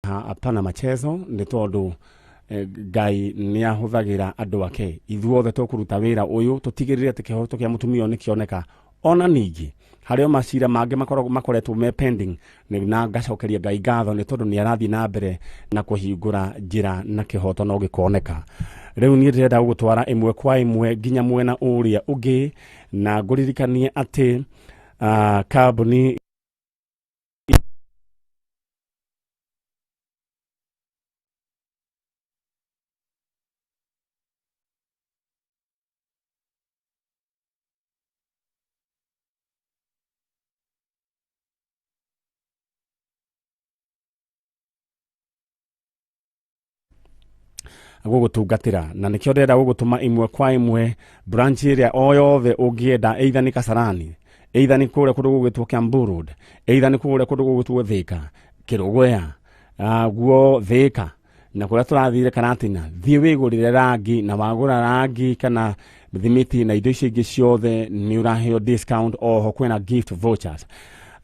Hapana machezo nĩ tondũ Ngai nĩ ahũthagĩra andũ ake. Ithuothe tũkũruta wĩra ũyũ tũtigĩrĩre atĩ kĩhoto kĩa mũtumia ũyũ nĩ kĩoneka. Ona ningĩ harĩ o macira mangĩ makoragwo makoretwo me pending na ngacokeria Ngai ngatho nĩ tondũ nĩ arathiĩ na mbere na kũhingũra njĩra na kĩhoto no gĩkoneka. Rĩu niĩ ndĩrenda gũgũtwara ĩmwe kwa ĩmwe nginya mwena ũrĩa ũngĩ na ngũririkanie atĩ kambuni Gũgũtungatĩra na nĩkĩo ndĩrenda gũgũtũma ĩmwe kwa ĩmwe branch ĩrĩa o yothe ũngĩenda, either nĩ Kasarani, either nĩ kũrĩa kũndũ gũgwĩtwo Kiambu Road, either nĩ kũrĩa kũndũ gũgwĩtwo Thĩka, Kĩrũgũya, guo Thĩka na kũrĩa tũrathire Karatina. Thiĩ wĩgũrĩre rangi, na wagũra rangi kana thimiti na indo icio ingĩ ciothe nĩ ũraheo discount. Oho kwĩna gift vouchers.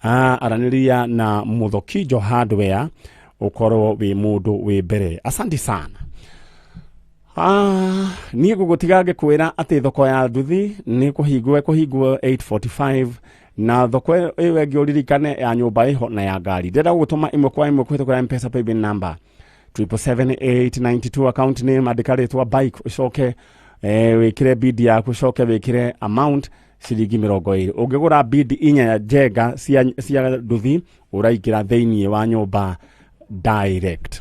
Aranĩria na Mũthokijo Hardware ũkorwo wĩ mũndũ wĩ mbere. Asante sana. Niĩ ngũgũtiga ngĩkwĩra atĩ thoko ya nduthi nĩ kũhingwo ĩkũhingwo 8:45, na thoko ĩyo ĩngĩ ũririkane ya nyũmba ĩho na ya ngari. Ndĩrenda gũgũtũma ĩmwe kwa ĩmwe kũhĩtũkĩra Mpesa paybill number 777892, account name andĩka rĩtwa bike, ũcoke wĩkĩre bid yaku, ũcoke wĩkĩre amount ciringi 20. Ũngĩgũra bid inya njenga cia nduthi, ũraingĩra thĩinĩ wa nyũmba direct.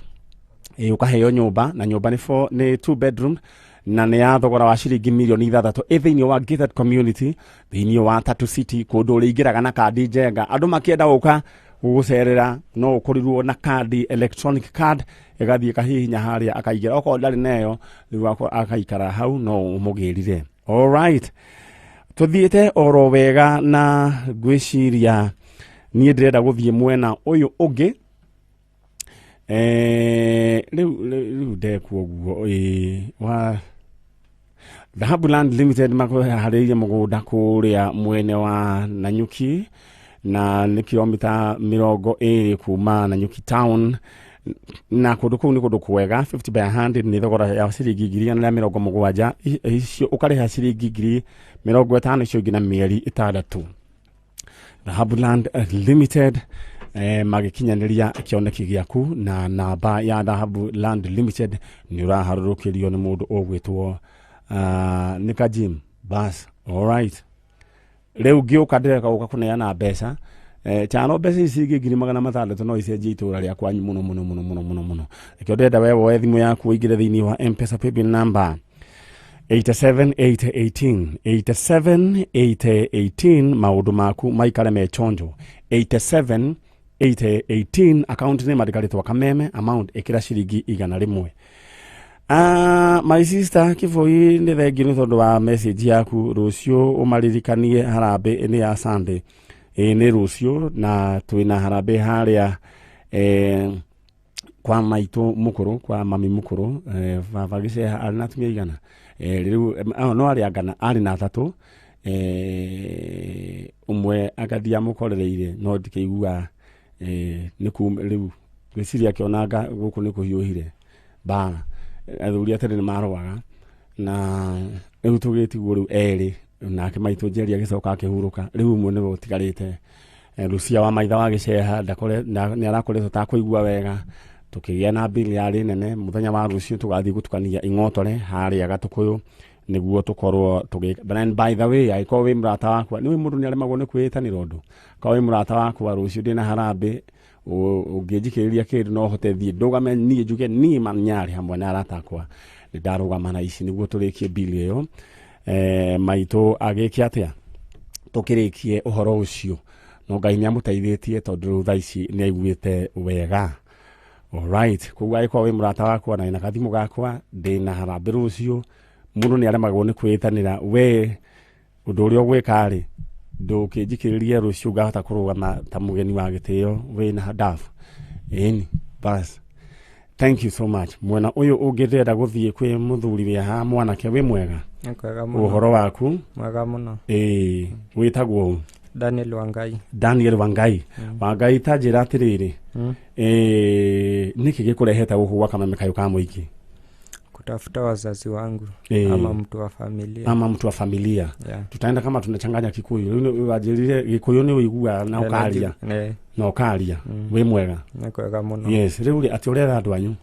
Ũkaheo nyũmba, na nyũmba nĩ four, nĩ two bedroom na nĩ ya thogora wa ciringi mirioni 6, ĩ thĩinĩ wa gated community thĩinĩ wa Tatu City, kũndũ ũrĩingĩraga na kandi njenga. Andũ makĩenda gũka gũgũcerera no ũkorirwo na kandi, electronic card, ĩgathiĩ kahihinya harĩa akaingĩra. Okorwo ndarĩ nayo rĩu akaikara hau no ũmũgĩrire. Alright, tũthiĩte oro wega na ngwĩciria niĩ ndĩrenda gũthiĩ mwena ũyũ ũngĩ. Rĩu ndekwo ũguo ĩĩ wa Dhahabu Land Limited makũharĩirie mũgũnda kũrĩa mwene wa Nanyuki, na nĩ kilomita 20 kuma Nanyuki town, na kũndũ kũu nĩ kũndũ kwega. 50 by 100 nĩ thogora ya ciringi 170,000. Icio ũkarĩha ciringi 50,000, icio ingĩ na mĩeri 6. Dhahabu Land Limited magĩkinyanĩria kĩoneki gĩaku, na namba ya Dhahabu Land Limited nĩ ũraharũrũkĩrio nĩ mũndũ ũgwĩtwo nĩ Kajim. Bas, alright, rĩu ngĩũka ndĩreka gũka kũneana mbeca chano. Mbeca ici ingĩ 600,000 no icenjie itũra rĩa kwanyu mũno mũno mũno mũno mũno mũno. Nĩkĩo ndĩrenda we woe thimũ yaku ũingĩre thĩinĩ wa Mpesa paybill number 87818, 87818, maũndũ maku maikare me chonjo. 87818, account name andĩka rĩtwa Kameme, amount ĩkĩra ciringi 100. My sister Kĩboi, nĩ thengiũ nĩ tondũ wa message yaku. Rũciũ ũmaririkanie harambĩ nĩ ya Sunday. Ĩĩ, nĩ rũciũ na twĩna harambĩ harĩa kwa maitũ mũkũrũ, kwa mami mũkũrũ. Baba gĩceha arĩ na atumia igana rĩu no arĩ angana arĩ na atatũ, ũmwe agathiĩ amũkorereire no ndikĩigua nĩ kuma rĩu ngwĩciria akĩonanga gũkũ nĩ kũhiũhire mbara. Athuri a tene nĩ marũaga na rĩu tũgĩtigwo rĩu erĩ, nake maitũ Njeri agĩcoka akĩhurũka. Rĩu ũmwe nĩwe ũtigarĩte, Lucia wa maitha wa gĩceha nĩ arakoretwo takũigua wega. Tũkĩgĩa na mbili yarĩ nene. Mũthenya wa rũciũ tũgathiĩ gũtukania ing'otore harĩa Gatũkũyũ nĩguo tũkorwo tũgĩ. But and by the way, angĩkorwo wĩ mũrata wakwa, nĩ mũndũ nĩ aremagwo nĩ kwĩĩtanĩra ũndũ, korwo wĩ mũrata wakwa, rũciũ ndĩna harambĩ, ũngĩnjikĩrĩria kĩndũ no hote thiĩ ndũgame niĩ njuge niĩ Manyarĩ hamwe na arata akwa nĩ ndarũgama na ici nĩguo tũrĩkie mbili ĩyo. Maitũ agĩke atĩa tũkĩrĩkie ũhoro ũcio? No Ngai nĩ amũteithĩtie tondũ rĩu thaa ici nĩ aiguĩte wega. Alright, koguo angĩkorwo wĩ mũrata wakwa na wĩna gathimũ gakwa, ndĩna harambĩ rũciũ. Mũndũ nĩ aremagwo nĩ kwĩĩtanĩra. We ũndũ ũrĩa ũgwĩka rĩ, ndũkĩnjikĩrĩrie rũciũ ngahota kũrũgama ta mũgeni wa gĩtĩo wĩna ndabu. Ĩni bas, thank you so much. Mwena ũyũ ũngĩ ndĩrenda gũthiĩ kwĩ mũthuri wĩ haha, mwanake wĩ mwega? Nĩ kwega mũno. Ũhoro waku? Mwega mũno. Ĩĩ, wĩtagwo ũ? Daniel Wangai. Daniel Wangai. Wangai, ta njĩra atĩrĩrĩ, Nĩkĩ gĩkũrehete gũkũ gwa Kameme Kayũ ka Mũingĩ? Kutafuta wazazi wangu ama mtu wa familia. Ama mtu wa familia. Yeah. Tutaenda kama tunachanganya Kikuyu. Rĩu wanjĩrire Gĩkũyũ nĩ ũiguaga na ũkaria. Na ũkaria. Wĩ mwega. Nĩ kwega mũno. Yes, rĩu rĩ atĩ ũretha andũ anyu.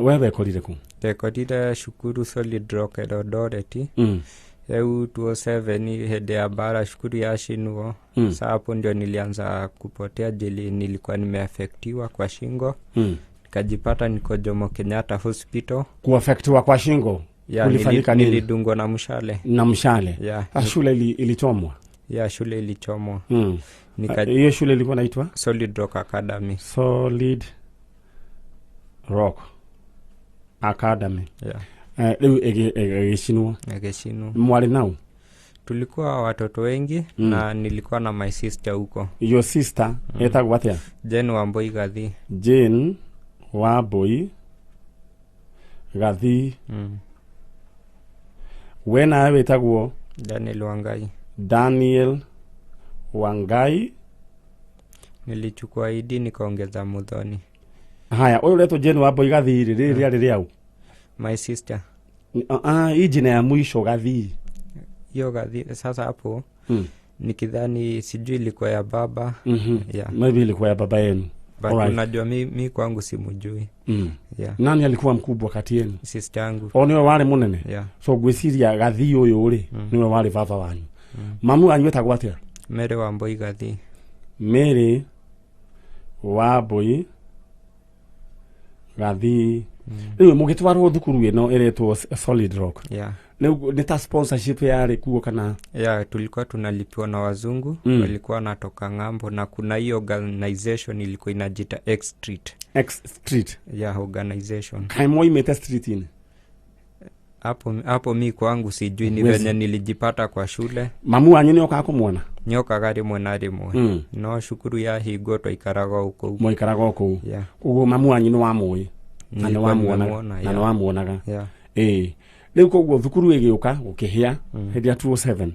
We wekorire kũ? Ndekorire cukuru Solid Rock Eldoret. Rĩu 2007 hĩndĩ ya bara cukuru yacinwo. Sasa hapo ndio nilianza kupotea jili nilikuwa nimeafektiwa kwa shingo. Nikajipata niko Jomo Kenyatta Hospital. Kuafektiwa kwa shingo? Yeah, Kulifanyika nini? nilidungwa na mshale. Na mshale? Yeah. Shule ilichomwa? Yeah, shule ilichomwa. Hiyo shule ilikuwa inaitwa? Solid Rock Academy. Solid Rock Academy. Yeah. Rĩu ĩgĩcinwo. Ĩgĩcinwo. Mwarĩ nau? Tulikuwa watoto wengi na nilikuwa na my sister huko. Your sister etagwo atĩa? Jane Wambui Gathi. Jane Wambui Gathi. We nawe wĩtagwo? Daniel Wangai. Daniel Wangai. Nilichukua ID nikaongeza Muthoni. Haya, ũyũ ũretwo Jane Wambui Gathi rĩ, rĩrĩ rĩarĩ rĩau? My sister. Hii jina ya mwisho Gathi. Hiyo Gathi sasa hapo nikidhani sijui ilikuwa ya baba. Yeah. Maybe ilikuwa ya baba yenu. But Alright. unajua mi kwangu simujui. Yeah. Nani alikuwa mkubwa kati yenu? Sister yangu. O niwe warĩ mũnene? Yeah. So ngwĩciria Gathi ũyũ rĩ, niwe warĩ baba wanyu. Mamu wanyu etagwo atĩa? Mary Wambui Gathi. Mary Wambui Gathi. Rĩu mũgĩtwarwo thukuru ĩno ĩretwo Solid Rock. Yeah. Rĩu nĩ ta sponsorship yarĩ kuo kana? Yeah, tulikuwa tunalipiwa na wazungu, walikuwa wanatoka ng'ambo na kuna hiyo organization ilikuwa inajiita X Street. X Street. Yeah, organization. Kaĩ mwoimĩte street-inĩ? Hapo mi kwangu sijui ni venye nilijipata kwa shule. Mamu wanyu nĩokaga kũmuona? Nĩokaga rĩmwe na rĩmwe. No cukuru yahingwo twaikaraga o kũu. Mwaikaraga o kũu. Yeah. Koguo mamu wanyu nĩwamũĩ? Na Nilikuwa nĩwamuonaga. nimemuona, Na yeah. nĩwamuonaga. Yeah. Rĩu koguo thukuru ĩgĩũka gũkĩhĩa hĩndĩ ya 2007.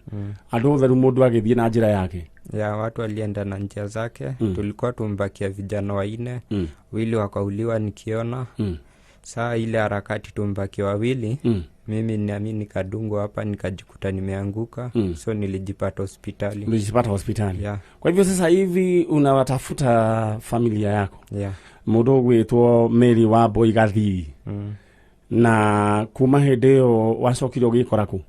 Andũ othe rĩu mũndũ agĩthiĩ na njĩra yake. Ya, watu walienda na njia zake. Tulikuwa tumbakia vijana wanne. Wawili wakauliwa nikiona. Saa ile harakati tumbakia wawili. Mimi nami nikadungwa hapa nikajikuta nimeanguka. So nilijipata hospitali. Ulijipata hospitali. Yeah. Kwa hivyo sasa hivi unawatafuta familia yako. Yeah. Mũndũ ũgwĩtwo Mary Wambui Gathi. Na kuma hĩndĩ ĩyo wacokire ũgĩkora kũ?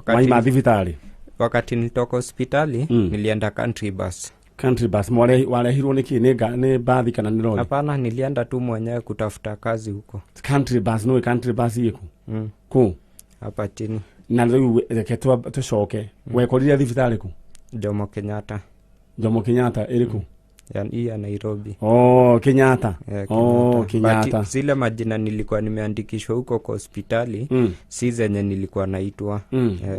Waima thibitarĩ? Wakati nilitoka hospitali, nilienda country bus. Country bus. Warehirwo nĩ kĩ? Nĩ bathi kana nĩ lori? Hapana, nilienda tu mwenyewe kutafuta kazi huko. Country bus, nĩ country bus ĩkũ? Kũ? Hapa chini. Na rĩu reke tũcoke. Wekorire thibitarĩ kũ? Jomo Kenyatta. Jomo Kenyatta ĩrĩkũ? Ya, hii ya Nairobi. Oh, Kenyatta. Yeah, Oh, Kenyatta. Kenyatta. But zile majina nilikuwa nimeandikishwa huko kwa hospitali, si zenye nilikuwa naitwa.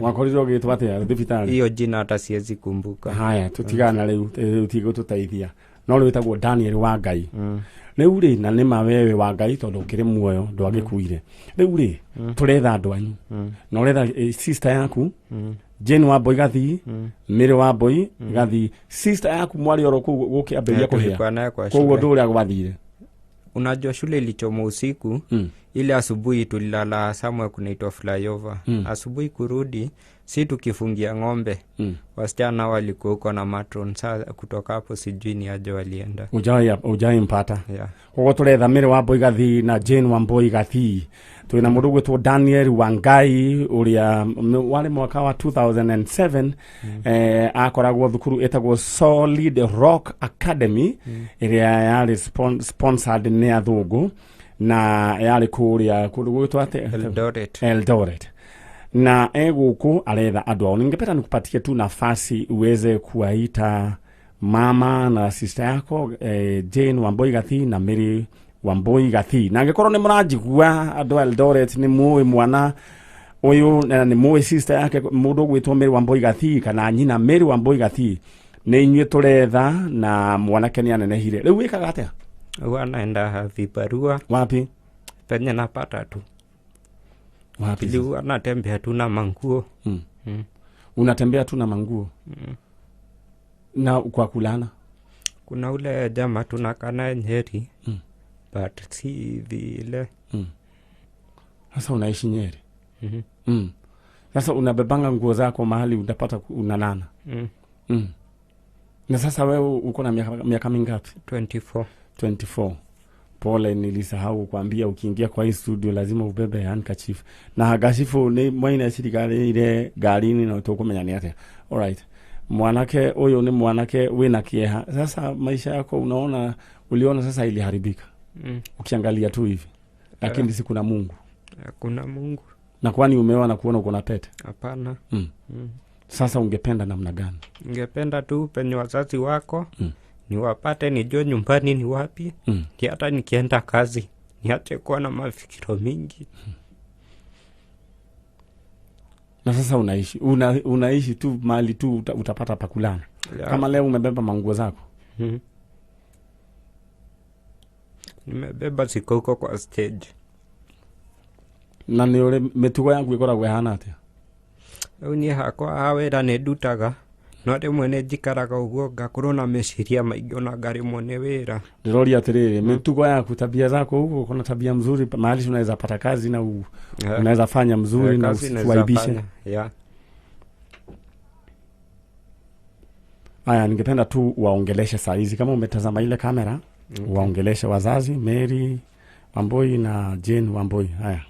Wakorirwo ũgĩtwo atĩa thibitarĩ? Hiyo jina hata siwezi kumbuka. Haya, tutigana rĩu, rĩu tigũtũteithia. No rĩu wĩtagwo Daniel Wangai. Rĩu rĩ, na nĩ ma wewe Wangai tondũ ũkĩrĩ muoyo ndwagĩkuire. Rĩu rĩ, tũretha andũ anyu. Na ũretha sister yaku, Jane Wambui Gathi, Mary Wambui Gathi. Sister yaku mwarĩ oro kũu gũkĩambĩrĩria kũhĩa. Tulikuwa naye kwa Koguo shule. ndũrĩa gwathire. Unajua shule ilichoma usiku, ile asubuhi tulilala somewhere kunaitwa flyover. Asubuhi kurudi, si tukifungia ng'ombe. Wasichana walikuwa huko na matron. Sa kutoka hapo sijui ni aje walienda. Ujai mpata. Yeah. Koguo tũretha Mary Wambui Gathi na Jane Wambui Gathi. Twĩna mũndũ ũgwĩtwo Daniel Wangai ũrĩa warĩ mwaka wa 2007, akoragwo thukuru ĩtagwo Solid Rock Academy, ĩrĩa yarĩ sponsored nĩ athũngũ na yarĩ kũrĩa kũndũ gwĩtwo atĩa? Eldoret. Eldoret. Na egũkũ aretha andũ ao. Ningependa nikupatie tu nafasi uweze kuwaita mama na sister yako, Jane Wambui Gathi na Mary Wambui Gathi. Na angĩkorwo nĩ mũranjigua andũ a Eldoret nĩ mũĩ mwana ũyũ na nĩ mũĩ sister yake mũndũ ũgwĩtwo Mary Wambui Gathi kana nyina Mary Wambui Gathi, nĩ inyuĩ tũretha na mwanake nĩ anenehire. Rĩu wĩkaga atĩa? Huwa naenda vibarua. Wapi? Penye napata tu. Wapi? Pili huwa natembea tu na manguo. Unatembea tu na manguo? Na kwa kulala? Kuna ule jamaa tunakaa naye Nyeri but si vile. Sasa unaishi Nyeri? Mhm. Sasa unabebanga nguo zako mahali utapata unalala? Mm. Na sasa wewe uko na miaka mingapi? 24. 24. Pole, nilisahau kuambia ukiingia kwa hii studio lazima ubebe handkerchief na hagacibu nĩ mwaina cirikarĩire ngari-inĩ no tũkũmenya nĩ atĩa. Alright, mwanake ũyũ nĩ mwanake wĩna kĩeha. Sasa maisha yako unaona, uliona sasa iliharibika ukiangalia tu hivi, lakini si kuna Mungu? Kuna Mungu. Na kwani umeoa na kuona uko na pete? Hapana. Sasa ungependa namna gani? Ningependa tu penye wazazi wako niwapate, nijue nyumbani ni wapi, ni hata nikienda kazi niache kuwa na mafikiro mingi. Na sasa unaishi unaishi tu mahali tu utapata pakulala? Yeah. Kama leo umebeba manguo zako? Nimebeba, ziko huko kwa stage. Na nĩ ũrĩ mĩtugo yaku ĩkoragwo ĩhana atĩa? Rĩu niĩ hakwa ha wĩra nĩ ndutaga, no rĩmwe nĩ njikaraga ũguo ngakorwo na meciria maingĩ ona ngarĩmwo nĩ wĩra. Ndĩroria atĩrĩrĩ, mĩtugo yaku, tabia zako huko, kuna tabia mzuri mahali unaweza pata kazi na unaweza fanya mzuri na kazi naweza usituaibishe? fanya. Yeah. Aya, ningependa tu waongeleshe saa hizi kama umetazama ile kamera. Waongeleshe wazazi Mary Wamboi na Jane Wamboi. Haya.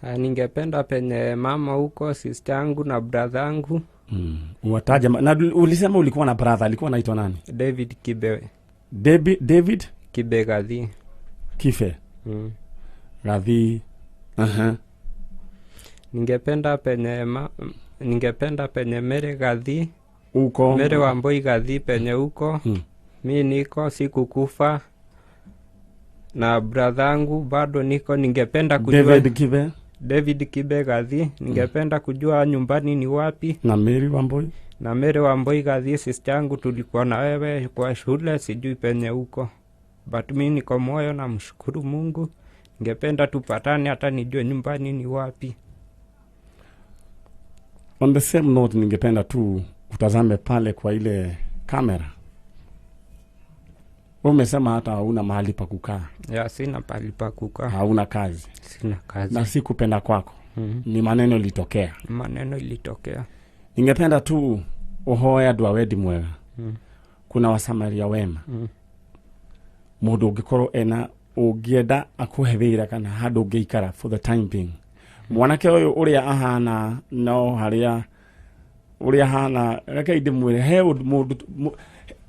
Ah, ningependa penye mama huko, sister yangu na brother yangu. Uwataje na ulisema ulikuwa na brother, alikuwa anaitwa nani? David Kibe. David Kibe Gathi. Kife Gathi. Ningependa penye Mary Gathi. Uko. Mary Wamboi Gathi, penye huko. Mi niko, sikukufa, na brother yangu bado niko, ningependa kujua. David Kibe. David Kibe Gathi, ningependa kujua nyumbani ni wapi. Na Mary Wamboi. Na Mary Wamboi Gathi, sister yangu, tulikuwa na wewe kwa shule, sijui penye huko, but mi niko moyo, namshukuru Mungu. Ningependa tupatane hata nijue nyumbani ni wapi. On the same note, ningependa tu utazame pale kwa ile kamera. Wewe umesema hata hauna mahali pa kukaa. Ya, sina pahali pa kukaa. Hauna kazi. Sina kazi. Na si kupenda kwako, ni maneno ilitokea. Maneno ilitokea. Ningependa tu uhoe andũ a wendi mwega. Kuna wasamaria wema. Mũndũ ũngĩkorwo ena ũngĩenda akũhe wĩra kana handũ ũngĩikara for the time being. Mwanake ũyũ ũrĩa ahana, no harĩa ũrĩa ahana, reke ndĩmwĩre he ũndũ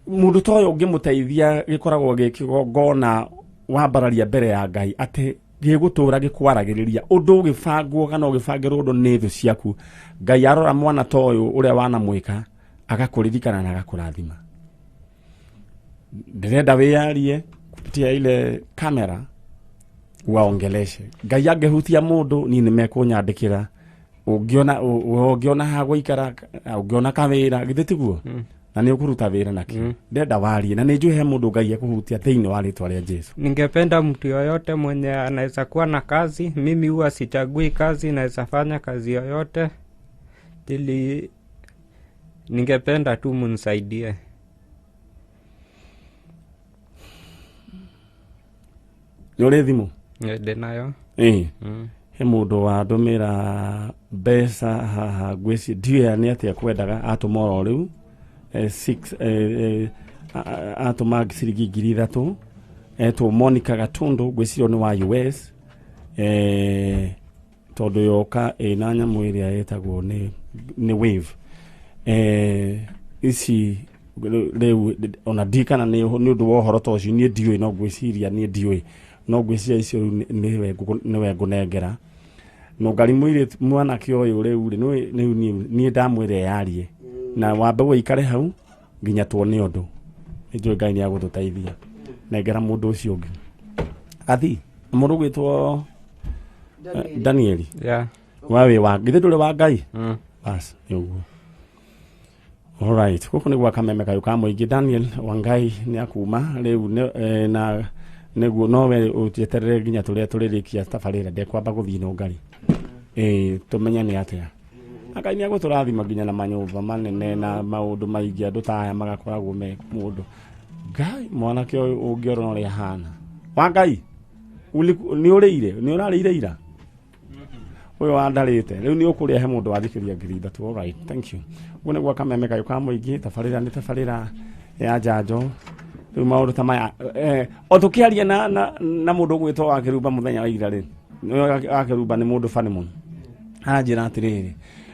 mũndũ ta ũyũ ũngĩmũteithia gĩkoragwo gĩ kĩgongona wambararia mbere ya Ngai atĩ gĩgũtũra gĩkwaragĩrĩria ũndũ ũgĩbangwo kana ũgĩbangĩrwo ũndũ nĩ thũ ciaku. Ngai arora mwana ta ũyũ ũrĩa wanamwĩka agakũririkana na agakũrathima. Ndĩrenda wĩyarie kupitia ile kamera, waongeleshe. Ngai angĩhutia mũndũ, niĩ nĩ mekũnyandĩkĩra. Ũngĩona ha gũikara, ũngĩona kawĩra, githĩ tiguo? Na nĩ ũkũruta wĩra nakĩ? Ndĩrenda warie na nĩ njũĩ he mũndũ Ngai ekũhutia thĩinĩ wa rĩtwa rĩa Jesu. Ningependa mtu yoyote mwenye anaweza kuwa na kazi. Mimi huwa sichagui kazi, naweza fanya kazi yoyote, ili ningependa tu munisaidie. Nĩ ũrĩ thimũ? Ndĩ nayo. Ĩĩ. He mũndũ wandũmĩra mbeca haha, ngwĩci ndiũĩ nĩ atĩa kwendaga, atũma oro rĩu six, atũma ciringi 3,000, etwo Monica Gatundu, ngwĩciria nĩ wa US, tondũ yoka ĩna nyamũ ĩrĩa ĩtagwo nĩ wave, ici rĩu ona ndi kana nĩ ũndũ wa ũhoro ta ũcio, niĩ ndiũĩ, no ngwĩciria niĩ ndiũĩ, no ngwĩciria icio rĩu nĩwe ngũnengera no ngari mũirĩtu mwanake ũyũ rĩu rĩ rĩu niĩ ndamwĩra yarie na wambe ũikare hau nginya tuone ũndũ. Nĩ njũĩ Ngai nĩ agũtũteithia. Nengera mũndũ ũcio ũngĩ athi mũndũ ũgwĩtwo Danieli. Yeah. Wa wĩ wa githĩ ndũrĩ wa Ngai? Bas nĩ ũguo. Alright, gũkũ nĩ gwa Kameme kayũ ka mũingĩ. Daniel Wangai nĩ akuma rĩu na nĩguo nowe ũjeterere nginya tũrĩa tũrĩrĩkia tabarĩra, ndekwamba gũthiĩ no ngari tũmenye nĩ atĩa. Na Ngai nĩ egũtũrathima nginya na manyũmba manene na maũndũ maingĩ andũ ta aya magakoragwo me mũndũ. Ngai mwanake ũyũ ũngĩorona ũrĩa ahana. Wa Ngai nĩ ũrĩire, nĩ ũrarĩire ira? Ũyũ wandarĩte rĩu nĩ ũkũrĩa he mũndũ wathikĩria 3,000. All right, thank you. Ũguo nĩguo kameme kayũ ka mũingĩ. Tabarĩra nĩ tabarĩra ya njanjo. Rĩu maũndũ ta maya o tũkĩaria na mũndũ ũgwĩtwo wa Kĩrumba mũthenya wa ira rĩ, wa Kĩrumba nĩ mũndũ bani mũno, aranjĩra atĩrĩrĩ,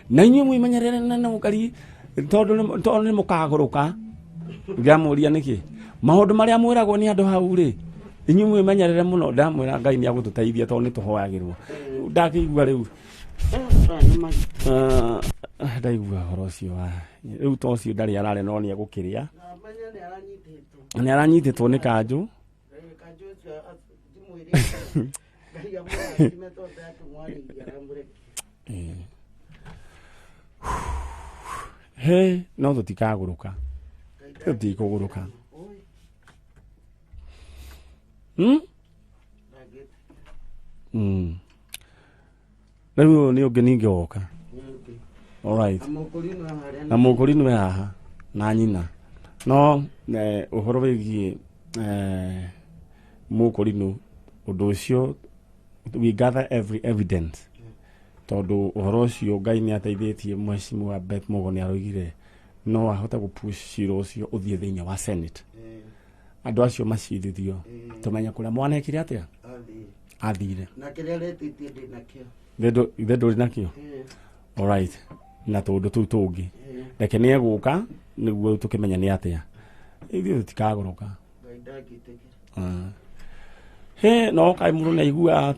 na inyuĩ mwĩmenyerere na nũngari tondũ nĩ mũkagũrũka. Ngĩamũria nĩkĩ maũndũ marĩa mwĩragwo nĩ andũ hau rĩ, inyuĩ mwĩmenyerere mũno. Ndamwĩra Ngai nĩ agũtũteithia tondũ nĩ tũhoyagĩrwo. Ndakĩigua rĩu ndaigua ũhoro ũcio wa rĩu to ũcio ndarĩ ararĩa no nĩ egũkĩrĩa. Nĩ aranyitĩtwo nĩ kanjũ. He no tũtikagũrũka, tũtikũgũrũka. Rĩu nĩ ũngĩ ningĩ woka. All right. Na mũkũrinũ we haha na nyina no ũhoro wĩgiĩ mũkũrinũ ũndũ ũcio we gather every evidence tondũ ũhoro ũcio Ngai nĩ ateithĩtie. Mheshimiwa Beth Mugo nĩ aroigire no ahote gũpush cira ũcio ũthiĩ thĩinĩ wa Senate, andũ acio macirithio, tũmenye kũrĩa mwana ekire atĩa athire. Na kĩrĩa aretĩtie ndĩ nakĩo. Ithe ndũrĩ nakĩo. Alright, na tũndũ tũu tũngĩ reke nĩ egũka nĩguo tũkĩmenye nĩ atĩa. Ithuĩ tũtikagũrũka. Ngai ndangĩtĩkĩra. He no kaĩ mũndũ nĩ aigua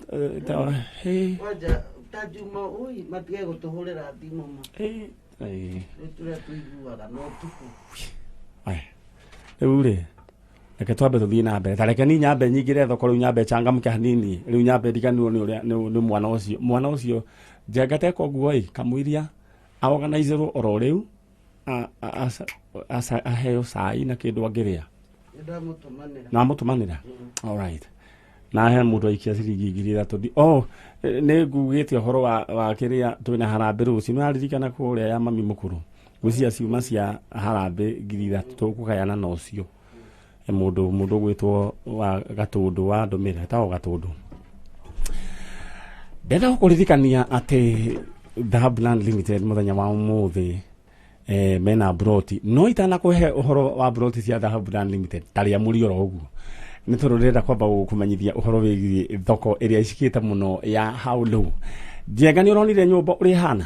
he Kwanja ta Juma ui matige gũtũhũrĩra thimũ ma. Rĩu tũrĩa tũiguaga no ũtukũ. Aya. Rĩu rĩ reke twambe tũthiĩ na mbere, ta reke ni nyambe nyingĩre thoko rĩu, nyambe changamke hanini rĩu, nyambe ndiganĩrwo nĩ ũrĩa nĩ mwana ũcio Njenga teka ũguo ĩ kamũiria aorganizerwo oro rĩu aheo cai na kĩndũ angĩrĩa. Nĩ ndamũtũmanĩra. Na amũtũmanĩra. Alright, na he mũndũ aikia ciringi 3,000. Oh, nĩ ngugĩte ũhoro wa kĩrĩa twĩna harambĩ rũciũ, nĩ waririkana kũrĩa ya mami mũkũrũ ngwĩciria ciuma cia harambĩ 3,000 tũkũgayana na ũcio. Mũndũ ũgwĩtwo wa Gatũndũ wa ndũmĩra etagwo Gatũndũ. Ndenda gũkũririkania atĩ Dhahabu Land Limited mũthenya wa ũmũthĩ mena broti, no itanakũhe ũhoro wa broti cia Dhahabu Land Limited tarĩa mũri oro ũguo nĩ tondũ ndĩrenda kwamba gũkũmenyithia ũhoro wĩgiĩ thoko ĩrĩa ĩcikĩte mũno ya How Low. Njenga nĩ ũronire nyũmba ũrĩa ĩhana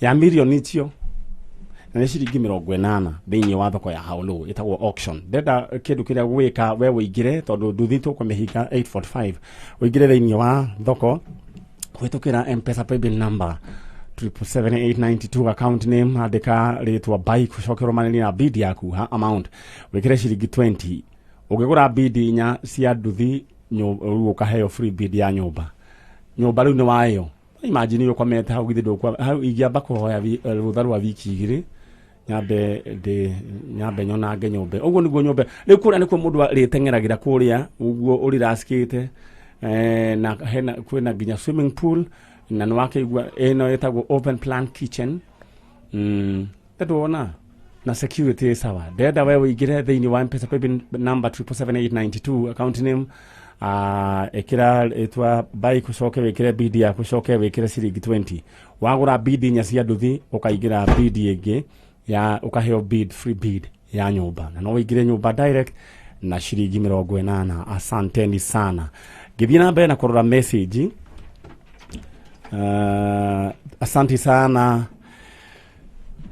ya mirioni icio na nĩ ciringi 80 thĩinĩ wa thoko ya How Low ĩtagwo auction. Ndenda kĩndũ kĩrĩa gwĩka we ũingĩre tondũ nduthi tũkũmĩhinga 8:45, ũingĩre thĩinĩ wa thoko kũhĩtũkĩra M-Pesa paybill number 777892, account name andĩka rĩtwa bike, ũcoke ũrũmanĩrie na bid yaku ha amount wĩkĩre ciringi 20. Ũngĩgũra bid inya cia nduthi rĩu ũkaheo free bid ya nyũmba. Nyũmba rĩu nĩ wayo. Imagine ũkomete hau, githĩ ndũkwa hau ingĩamba kũhoya rũtha rwa wiki 2 nyambe ndĩ nyambe nyonange nyũmba ũguo nĩguo nyũmba rĩu kũrĩa nĩkuo mũndũ arĩteng'eragĩra kũrĩa ũguo ũrirackĩte na hena kwĩna nginya swimming pool na nĩ wakĩigua ĩno ĩtagwo open plan kitchen. Ndwona na security ĩ sawa. Ndenda we ũingĩre thĩinĩ wa M-Pesa paybill number 777892, account name ĩkĩra ĩtwa bike, ũcoke wĩkĩre bid yaku, ũcoke wĩkĩre ciringi 20. Wagũra bid inya cia nduthi ũkaingĩra bid ĩngĩ ya ũkaheo bid, free bid ya nyũmba, na no ũingĩre nyũmba direct na ciringi 80. Asanteni sana. Ngĩthiĩ na mbere na kũrora message, asante sana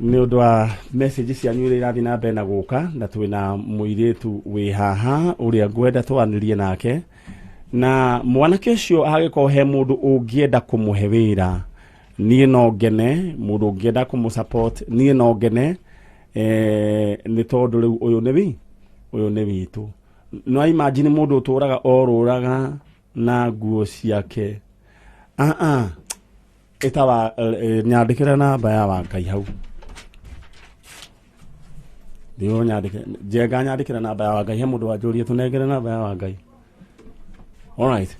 nĩ ũndũ wa message cianyu iria irathiĩ na mbere na gũka, na twĩna mũirĩtu wĩ haha ũrĩa ngwenda twanĩrie nake na mwanake ũcio. Hagĩkorwo he mũndũ ũngĩenda kũmũhe wĩra, niĩ no ngene. Mũndũ ũngĩenda kũmũ support, niĩ no ngene, nĩ tondũ rĩu ũyũ nĩ witũ. No imagine mũndũ ũtũraga orũraga na nguo ciake. Ĩtawa nyandĩkĩra namba ya Wangai hau. Ndio nyandĩke Njenga, nyandĩkĩra namba ya Wangai. He mũndũ wanjũria tũnengere namba ya Wangai. Alright.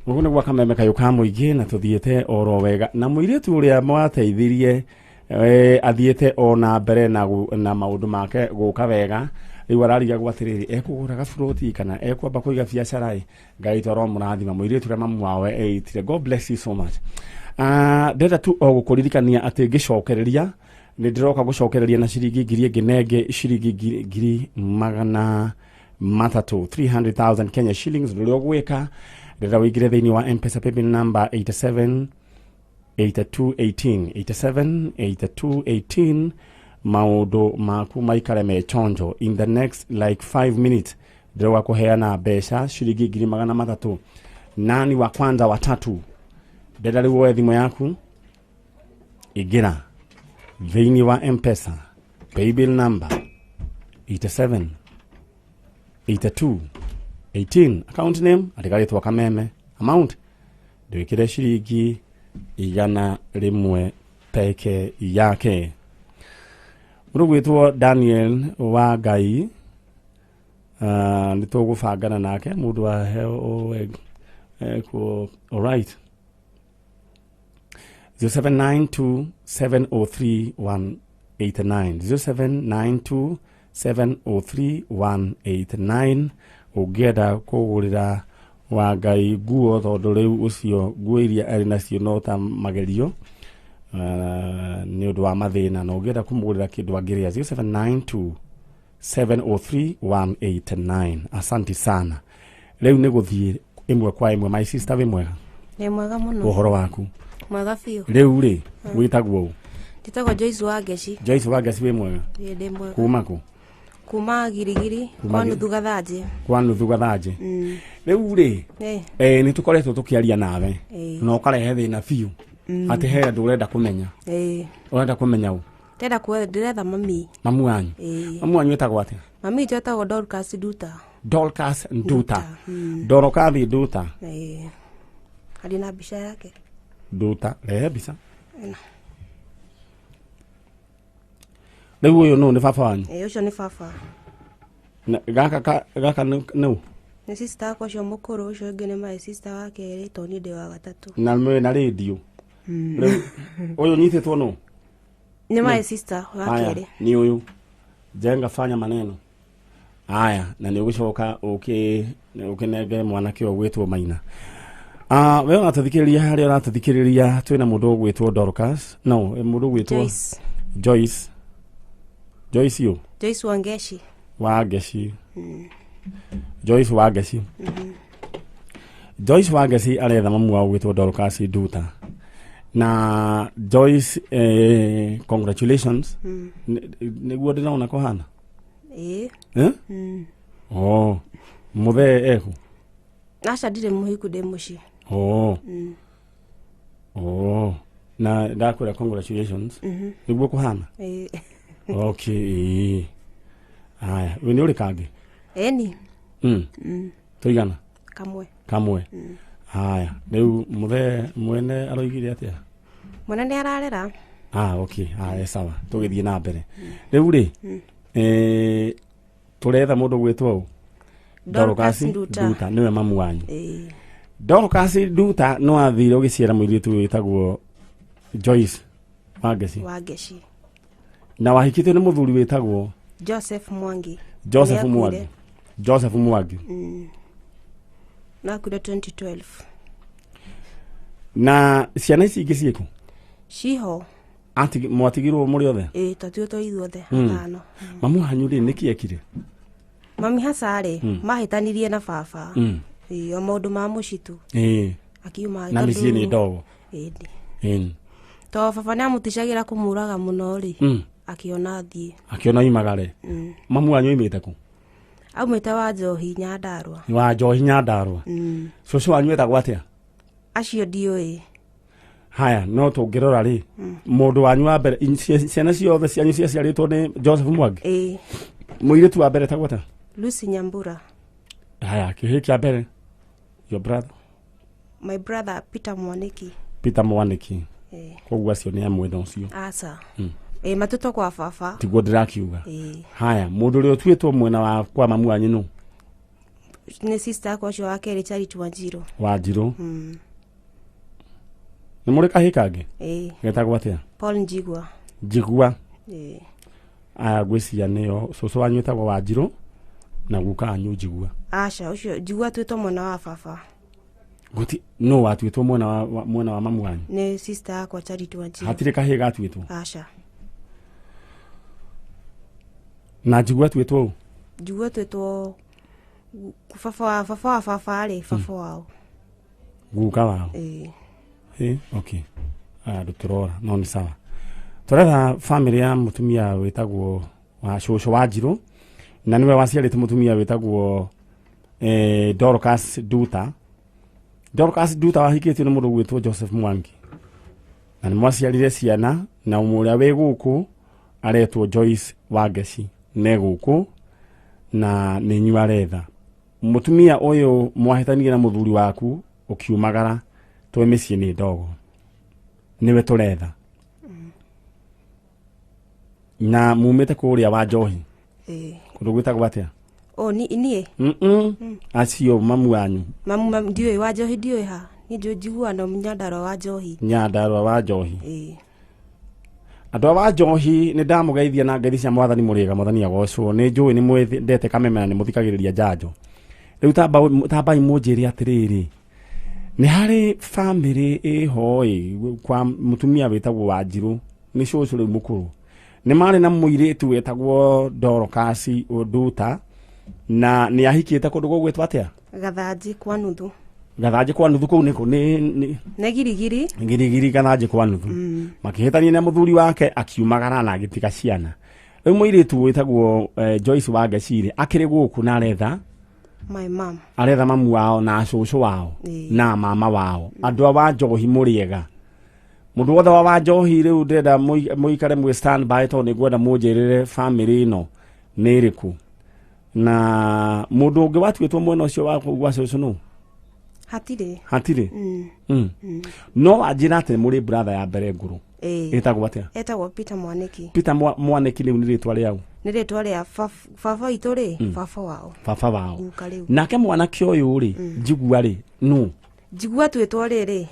Gũkũ nĩ gwa Kameme kayũ ka mũingĩ na tũthiĩte oro wega na mũirĩtu ũrĩa mwateithirie athiĩte o na mbere na, na maũndũ make gũka wega. Rĩu ararigagwo atĩrĩrĩ, ekũgũra gaburoti kana ekwamba kũiga biacara ĩ. Ngai toro mũrathima mũirĩtu ũrĩa mamu wao eitire. God bless you so much. Ndĩrenda tu o gũkũririkania atĩ ngĩcokereria nĩ ndĩroka gũcokereria na ciringi ngiri ĩngĩ na ĩngĩ, ciringi ngiri 300, 300,000 Kenya shillings. Ũrĩa ũgwĩka, ndĩrenda wĩingĩre thĩinĩ wa M-Pesa paybill number 87 82 18, 87 82 18. Maũndũ maku maikare me chonjo. In the next like 5 minutes ndĩroka kũheana mbeca ciringi 300,000. Nani wa kwanza watatu? Ndĩrenda rĩu woe thimũ yaku, ingĩra thĩinĩ wa M-Pesa paybill number 87 82 18, account name andĩka rĩtwa Kameme, amount ndwĩkĩre ciringi 100 peke yake. Mũndũ gwĩtwo Daniel wa Ngai, nĩ tũgũbangana nake mũndũ wa kuo. Alright, 0792 703 189, 0792 703 189. Ũngĩenda kũgũrĩra wa Ngai nguo, tondũ rĩu ũcio nguo iria arĩ nacio no ta magerio nĩ ũndũ wa mathĩna, na ũngĩenda kũmũgũrĩra kĩndũ angĩrĩa, 0792 703 189. Asante sana. Rĩu nĩ gũthiĩ ĩmwe kwa ĩmwe. My sister, wĩ mwega? Nĩ mwega mũno. Ũhoro waku? Mwega biũ. Rĩu rĩ, wĩtagwo ũ? Njĩtagwo Joyce Wangeci. Joyce Wangeci, wĩ mwega? Ĩĩ, ndĩ mwega. Kuma kũ? Kuma Girigiri. Kuma kwa nuthu Gathanjĩ. Kwa nuthu Gathanjĩ. Rĩu rĩ, nĩ tũkoretwo tũkĩaria nawe na ũkarehe thĩna biũ atĩ he andũ ũrenda kũmenya. Ũrenda kũmenya ũ? Ndĩrenda kuo, ndĩretha mami. Mamu wanyu? Ĩĩ. Mamu wanyu wĩtagwo atĩa? Mami witũ etagwo Dorcas Nduta. Dorcas Nduta. Dorcas Nduta. Ĩĩ, arĩ na mbica yake. Nduta, rehe mbica. Ĩno. Rĩu ũyũ nũ? Nĩ baba wanyu? Ĩĩ, ũcio nĩ baba. Na gaka gaka nĩ ũ? Nĩ sister wakwa ũcio mũkũrũ. Ũcio ũngĩ nĩ my sister wa kerĩ, tondũ niĩ ndĩ wa gatatũ. Na mwĩ na rĩndiũ. Rĩu ũyũ nyitĩtwo nũ? Nĩ my sister wa Haya, kerĩ. Ni ũyũ jenga fanya maneno aya, na nĩ ũgũcoka ũkĩnengere mwanake ũyũ ũgwĩtwo Maina. We ũratũthikĩrĩria, harĩa ũratũthikĩrĩria, twĩna mũndũ ũgwĩtwo Dorcas, no mũndũ ũgwĩtwo Joyce. Joyce. Joyce ũ? Joyce Wangeci. Wangeci. Joyce Wangeci. Joyce Wangeci aretha mamu wao gwĩtwo Dorcas Nduta. Na Joyce, congratulations. Nĩguo ndĩrona kũhana. Ĩĩ. Eh? Oh, mũthee eku? Aca, ndirĩ mũhiku, ndĩ mũciĩ. Oh. Oh, na ndakwĩra congratulations. Nĩguo kũhana. Ĩĩ. Okay, haya, we nĩ ũrĩ kangĩ? Ĩni. Tũigana? Kamwe. Kamwe. Haya, rĩu mũthee mwene aroigire atĩa? Mwana nĩ ararera. Ah, okay, haya, sawa, tũgĩthiĩ na mbere. Rĩu rĩ, tũretha mũndũ gwĩtwo ũ? Dorcas Nduta. Nduta nĩwe mamu wanyu? Ĩĩ. Dorcas Nduta no athire ũgĩciara mũirĩtu wĩtagwo Joyce Wangeci. Wangeci. Na wahikĩtio nĩ mũthuri wĩtagwo Joseph Mwangi. Joseph Nĩakuire. Mwangi. Joseph Mwangi. Nakuire 2012. Na ciana ici ingĩ ciĩkũ? Ciho. Mwatigirwo mũrĩ othe? Ĩĩ, twatigirwo ithuothe atano. Mamu wanyu rĩ, nĩkĩ ekire? Mami haca rĩ, mahĩtanirie na baba. Ĩĩ, o maũndũ ma mũciĩ tu. Akiuma Na mĩciĩ nĩ ndogo. Ĩĩ. Ĩĩ. To baba nĩ amũticagĩra kũmũraga mũno rĩ, akĩona athiĩ. Akĩona imagare. Mamu wanyu oimĩte kũ? Aumĩte wa Njohi, Nyandarũa. Wa Njohi, Nyandarũa. Cũcũ wanyu etagwo atĩa? Acio ndiũĩ. Haya, no tũngĩrora rĩ, mũndũ wanyu wa mbere, ciana ciothe cianyu ciaciarĩtwo nĩ Joseph Mwangi? Ĩĩ. Mũirĩtu wa mbere etagwo atĩa? Lucy Nyambura. Haya, kĩhĩ kĩa mbere, your brother? My brother Peter Mwaniki. Peter Mwaniki. Ĩĩ. Koguo acio nĩ amwe na ũcio. Aca. Ĩĩ, matũtwo kwa baba. Tiguo ndĩrakiuga. Ĩĩ. Haya, mũndũ ũrĩa ũtuĩtwo mwena wa kwa mamu wanyu nũ? Nĩ sister yakwa ũcio wa kerĩ, Charity Wanjiru. Wanjiru. Nĩ mũrĩ kahĩ kangĩ? Ĩĩ. Getagwo atĩa? Paul Njigua. Njigua. Ĩĩ. Aya, ngwĩciria nĩyo cũcũ wanyu wĩtagwo Wanjiru na guka wanyu Njigua. Aca, ũcio Njigua twĩtwo mwena wa baba. Guti no watuĩtwo mwena wa mwena wa mamu wanyu? Nĩ sister yakwa Charity Wanjiru. Hatirĩ kahĩ gatuĩtwo? Aca. Na Njigua atuĩtwo ũ? Njigua twĩtwo baba wa baba rĩ, baba wao. Guka wao. Ĩĩ. Ĩ, okay. Aya, ndũtũrora no nĩ sawa. Tũretha family ya mũtumia wĩtagwo wa cũcũ Wanjiru, na nĩwe waciarĩte mũtumia wĩtagwo Dorcas Nduta. Dorcas Nduta wahikĩtio nĩ mũndũ ũgwĩtwo Joseph Mwangi, na nĩ mwaciarire ciana, na ũmwe ũrĩa wĩ gũkũ aretwo Joyce Wangeci ne gũkũ na nĩ inyuĩ aretha. Mũtumia ũyũ mwahĩtanirie na mũthuri waku ũkiumagara twĩ mĩciĩ nĩ ndogo, nĩwe tũretha. Na mumĩte kũrĩa wa Njohi. Ĩĩ. Kũndũ gwĩtagwo atĩa? O niĩ? Acio mamu wanyu. Mamu ndiũĩ wa Njohi, ndiũĩ ha. Niĩ njũĩ Njigua no Nyandarua wa Njohi. Nyandarua wa Njohi. Ĩĩ. Andũ a wa Njohi nĩ ndamũgeithia na ngeithi cia mwathani mũrĩega, mwathani agocwo. Nĩ njũĩ nĩ mwendete Kameme na nĩ mũthikagĩrĩria njanjo. Rĩu tambai mũnjĩre atĩrĩrĩ, nĩ harĩ family ĩho ĩ kwa mũtumia wĩtagwo Wanjiru, nĩ cũcũ rĩu mũkũrũ. Nĩ marĩ na mũirĩtu wĩtagwo Dorcas Nduta, na nĩ ahikĩte kũndũ gũgwĩtwo atĩa? Gathanji kwa nuthu. Gathanji kwa nuthu kũu nĩkũ? Nĩ Nĩ Girigiri. Girigiri, Gathanji kwa nuthu. Makĩhĩtania na mũthuri wake akiumagara na agĩtiga ciana. Rĩu mũirĩtu wĩtagwo Joyce Wangeci rĩ, akĩrĩ gũkũ na aretha My mom. Aretha mamu wao na cũcũ wao na mama wao. Andũ a wa Njohi mũrĩega. Mũndũ wothe wa wa Njohi rĩu ndĩrenda mũikare mwĩ stand by tondũ nĩngwenda mũnjĩrĩre family ĩno nĩ ĩrĩkũ. Na mũndũ ũngĩ watuĩtwo mwena ũcio wa kũu gwa cũcũ nũ? Hatirĩ. Hatirĩ? No wanjĩra atĩ mũrĩ brother ya mbere ngũrũ. Ĩĩ. Ĩtagwo atĩa? Etagwo Peter Mwaniki. Peter Mwaniki rĩu nĩ rĩtwa rĩau? Nĩ rĩtwa rĩa baba witũ rĩ, baba wao. Baba wao. Guka rĩu. Nake mwanake ũyũ rĩ, Njigua rĩ, nũ? Njigua twĩtwo rĩrĩ,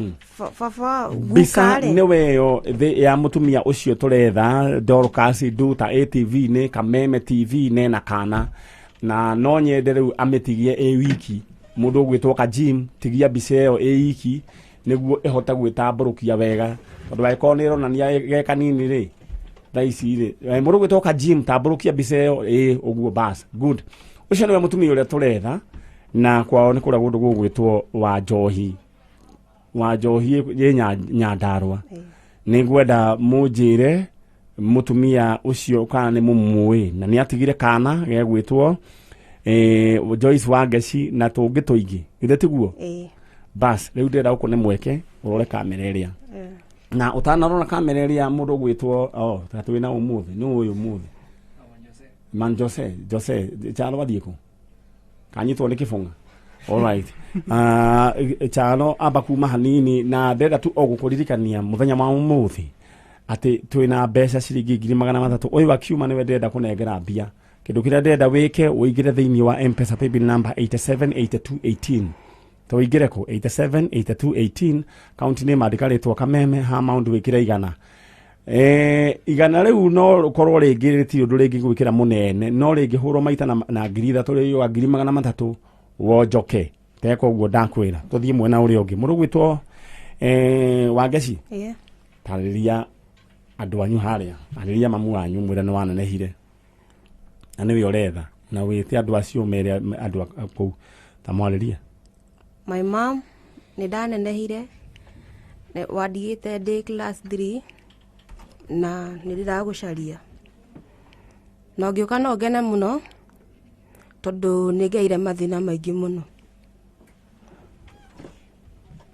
baba Mbica guka rĩ. nĩwe ĩyo ya mũtumia ũcio tũretha, Dorcas Nduta ATV nĩ Kameme TV nĩ na kana. Na no nyende rĩu amĩtigie ĩ wiki. Mũndũ ũgwĩtwo Kajim, tigia mbica ĩyo ĩ wiki nĩguo ĩhote gwĩtambũrũkia wega. Tondũ angĩkorwo nĩ ĩronania ge kanini rĩ, thaa ici rĩ, mũndũ ũgwĩtwo Kajim, tambũrũkia mbica ĩyo ĩ ũguo bas. Good. Ũcio nĩwe mũtumia ũrĩa tũretha, na kwao nĩ kũrĩa kũndũ gũgwĩtwo wa Njohi. Wa Njohi ĩ Nyandarua. Nĩ ngwenda mũnjĩre mũtumia ũcio kana nĩ mũmũĩ, na nĩ atigire kana gegwĩtwo Joyce Wangeci na tũngĩ tũingĩ. Githĩ tiguo? Ĩĩ. Bas, rĩu ndĩrenda gũkũ nĩ mweke ũrore kamera ĩrĩa. Na ũtanarora kamera ĩrĩa mũndũ ũgwĩtwo, oh, ta twĩna ũmũthĩ, nĩ ũyũ ũmũthĩ. Man Jose, Jose, Chalo athiĩ kũ? Kanyitwo nĩ kĩbũng'a. All right. Chalo amba kuma hanini na ndĩrenda tu o gũkũririkania mũthenya wa ũmũthĩ atĩ twĩna mbeca ciringi 300,000. Ũyũ akiuma nĩwe ndĩrenda kũnengera mbia. Kĩndũ kĩrĩa ndĩrenda wĩke, ũingĩre thĩinĩ wa M-Pesa paybill number 878218. Tũingĩre kũ? 878218, kaunti nĩ mandĩka rĩtwa Kameme, ha maũndũ wĩkĩre 100. 100 rĩu no ũkorwo rĩngĩ rĩtirĩ ũndũ rĩngĩ gwĩkĩra mũnene, no rĩngĩ hũrwo maita na 3,000 rĩu 300,000 wonjoke. Teka ũguo ndakwĩra. Tũthiĩ mwena ũrĩa ũngĩ. Mũndũ ũgwĩtwo, Wangeci? Ĩĩ. Tarĩria andũ anyu harĩa, arĩria mamu wanyu mwĩre nĩ wanenehire. Na nĩwe ũretha, na wĩte andũ acio mere andũ a kũu ta mwarĩrie. My mom nĩ ndanenehire, wandigĩte ndĩ class 3 na nĩ ndĩragũcaria. Na ũngĩũka no ngene mũno tondũ nĩ ngeire mathĩna maingĩ mũno.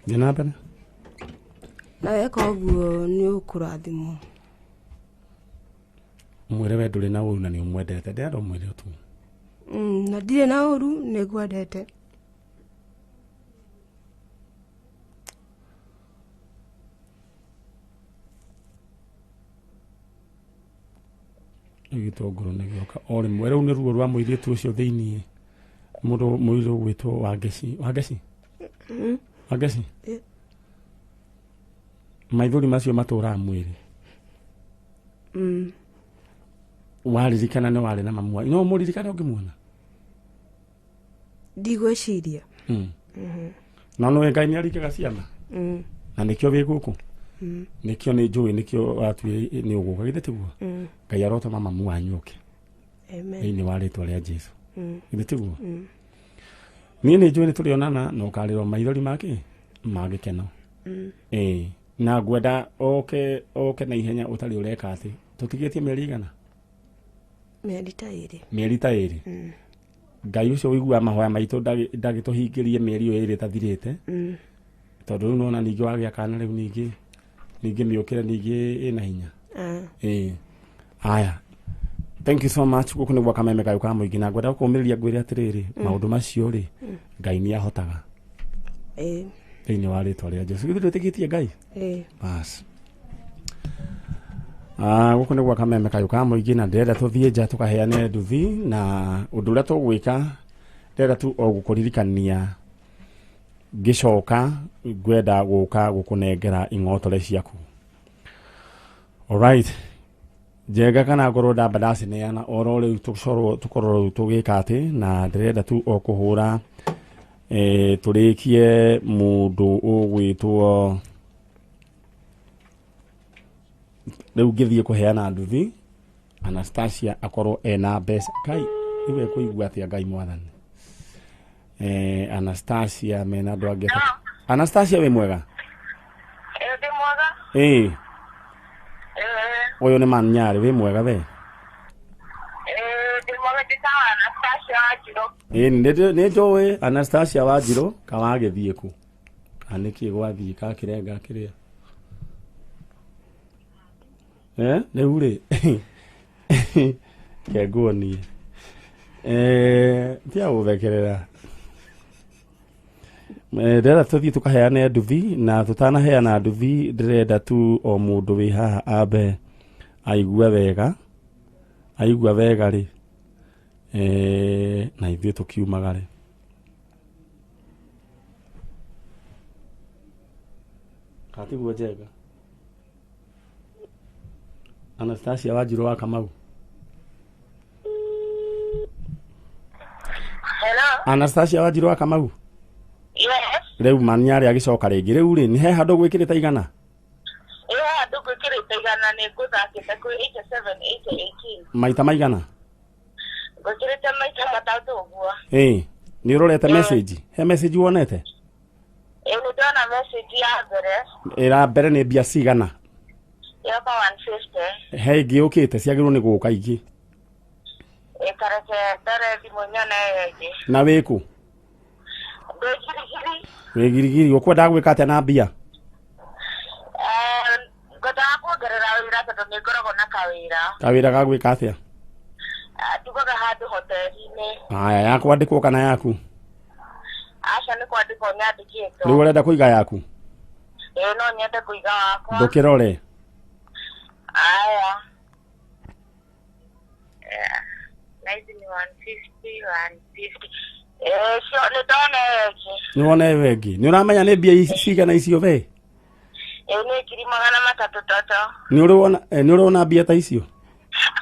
Thiĩ na mbere. Na weka ũguo nĩ ũkũrathimwo. Mwĩre we ndũrĩ na ũru na nĩ ũmwendete. Ndĩrenda ũmwĩre tu. Na ndirĩ na ũru, nĩ ngwendete. Gĩtũngũrũ nĩ gĩoka o rĩmwe. Rĩu nĩ ruo rwa mũirĩtu ũcio thĩiniĩ. Mũndũ mũirũ gwĩtwo Wangeci. Wangeci? Wangeci? Eh. Maithori macio matũraga mwĩrĩ. Waririkana nĩ warĩ na mamu wanyu. No mũririkane ũngĩmuona? Ndigwĩciria. No nĩwe Ngai nĩ aringaga ciama. Na nĩkĩo wĩ gũkũ. Nĩkĩo nĩ njũĩ nĩkĩo watuire nĩ ũgũka githĩ tiguo? Ngai arotũma mamu wanyu oke. Amen. Thĩinĩ wa rĩtwa rĩa Jesu. Githĩ tiguo? Niĩ nĩ njũĩ nĩ tũrĩonana na ũkarĩrwo maithori make ma gĩkeno. Ĩĩ. Na ngwenda oke oke na ihenya ũtarĩ ũreka atĩ. Tũtigĩtie mĩeri igana? Mĩeri ta ĩrĩ. Mĩeri ta ĩrĩ. Ngai ũcio ũiguaga mahoya maitũ ndagĩtũhingĩrie mĩeri ĩyo ĩrĩ ĩtathirĩte. Tondũ rĩu nĩwona ningĩ wagĩa kana rĩu ningĩ ningĩ mĩũkĩre ningĩ ĩna hinya. Ĩĩ. Aya. Thank you so much. Gũkũ nĩ gwa Kameme Kayũ ka Mũingĩ na ngwenda gũkũmĩrĩria ngwĩre atĩrĩrĩ, maũndũ macio rĩ, Ngai nĩ ahotaga. Ĩĩ. Thĩinĩ wa rĩtwa rĩa Jesu. Githĩ ndwĩtĩkĩtie Ngai? Ĩĩ. Bas. Gũkũ nĩ gwa Kameme Kayũ ka Mũingĩ na ndĩrenda tũthiĩ nja tũkaheane nduthi na ũndũ ũrĩa tũgwĩka ndĩrenda tu o gũkũririkania ngĩcoka ngwenda gũka gũkũnengera ing'otore ciaku. Alright. Njenga kana ngorwo ndamba ndacineana oro rĩu tũcorwo tũkorwo rĩu tũgĩka atĩ na ndĩrenda tu o kũhũra tũrĩkie mũndũ ũgwĩtwo rĩu ngĩthiĩ kũheana nduthi Anastasia akorwo ena mbeca Ngai rĩu ekũigua atĩa Ngai mwathani Anastasia mena andũ angĩ atatũ. Anastasia wĩ mwega? Ndĩ mwega. Ĩĩ. Ũyũ nĩ man Nyarĩ wĩ mwega we? Ndĩ mwega njĩtagwo Anastasia Wanjirũ. Ĩĩ nĩ njũĩ Anastasia Wanjirũ kawagĩthiĩ kũ? Kana nĩkĩ gwathiĩ kakĩrenga kĩrĩa? Rĩu rĩ ke nguonie tia gũthekerera ndĩrenda tũthiĩ tũkaheane nduthi na tũtanaheana nduthi ndĩrenda tu o mũndũ wĩ haha ambe aigue wega aigua wega rĩ na ithuĩ tũkiumagare. Katiguo Njenga? Anastasia Wanjirũ wa Kamau. Hello. Anastasia Wanjirũ wa Kamau. Yes. Rĩu mani arĩa agĩcoka rĩngĩ rĩu rĩ nĩ he handũ gwĩkĩrĩte igana? Ĩĩ handũ gwĩkĩrĩte igana nĩ ngũthakĩte kwĩ 87 80 18. Maita maigana? Ngwĩkĩrĩte maita matatũ ũguo. Ĩĩ. Nĩ ũrorete message? He message wonete? Ĩĩ nĩ ndona message ya mbere. Ĩra mbere nĩ mbia cigana? Yoka 150. He ĩngĩ yũkĩte ciagĩrĩirwo nĩ gũka ingĩ. Ĩkareke ndore thimũ nyone ĩyo ĩngĩ. Na wĩkũ? Ndĩ Girigiri. Wĩ Girigiri. Ũkwendaga gwĩka atĩa na mbia? Ngwendaga kuongerera wĩra tondũ nĩ ngoragwo na kawĩra. Kawĩra ga gwĩka atĩa? Ndugaga handũ hoteli-inĩ. Aya, ya kwandĩkwo kana yaku? Aca nĩ kwandĩkwo nyandĩkĩtwo. Rĩu ũrenda kũiga yaku? Ĩĩ no nyende kũiga wakwa. Ndũkĩrore. Aya. Na ici nĩ 150, 150. Cio nĩ ndona ĩyo ĩngĩ. Nĩ wona ĩyo ĩngĩ. Nĩ ũramenya nĩ mbia cigana icio we? Ĩĩ nĩ 300,000 toto. Nĩ ũrĩ wona mbia ta icio?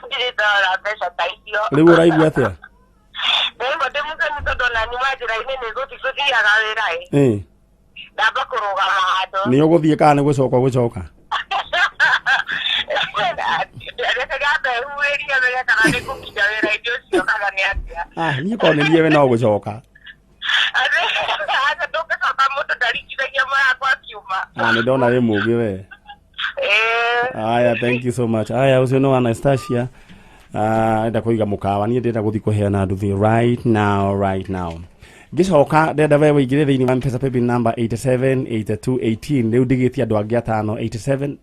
Ndirĩ ndona mbeca ta icio. Rĩu ũraigua atĩa? Ndĩraigua ndĩ mũkenu tondũ ona nyuma njĩra-inĩ nĩ gũthiĩ ngũthiaga wĩra ĩ. Ĩĩ. Ndamba kũrũgama handũ. Nĩ ũgũthiĩ kana nĩ gũcoka ũgũcoka? Reke nyambe huhĩrie menye kana nĩ ngũkinya wĩra-inĩ ũcio kana nĩ atĩa. Niĩ korwo nĩ niĩ we no gũcoka. Aca ndũngĩcoka mũndũ ndaringithagia mũrango akiuma. Nĩ ndona wĩ mũũgĩ we. Aya, thank you so much. Aya, ũcio nĩ Anastasia. Enda kũiga mũkawa niĩ ndĩrenda gũthiĩ kũheana nduthi right now right now. Ngĩcoka ndĩrenda we wĩingĩre thĩinĩ wa M-Pesa paybill number 87 82 18 rĩu ndigĩtie andũ angĩ atano 87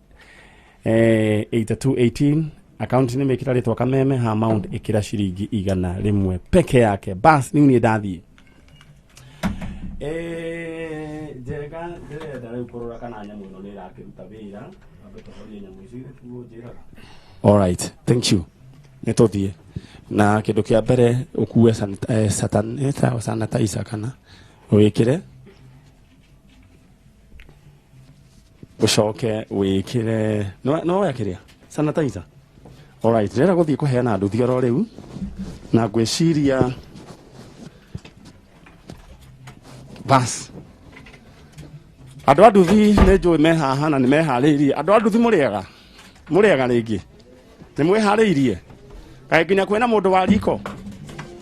82 18 account nĩ mĩkĩra rĩtwa Kameme ha amount ĩkĩra ciringi 100 peke yake bas rĩu niĩ ndathiĩ. Njega ndĩrenda rĩu kũrora kana nyamũ ĩno nĩ ĩrakĩruta wĩra. Ambe tũhorie nyamũ ici tiguo njĩraga. All right, thank you. Nĩ tũthiĩ na kĩndũ kĩa mbere ũkue sanitizer kana wĩkĩre, ũcoke wĩkĩre no woya kĩrĩa sanitizer. Alright, ndĩrenda gũthiĩ kũheana nduthi oro rĩu na ngwĩciria bas andũ a nduthi nĩ njũĩ me haha na nĩ meharĩirie. Andũ a nduthi mũrĩega, mũrĩega rĩngĩ, nĩ mwĩharĩirie? Kaĩ nginya kwĩna mũndũ wa riko?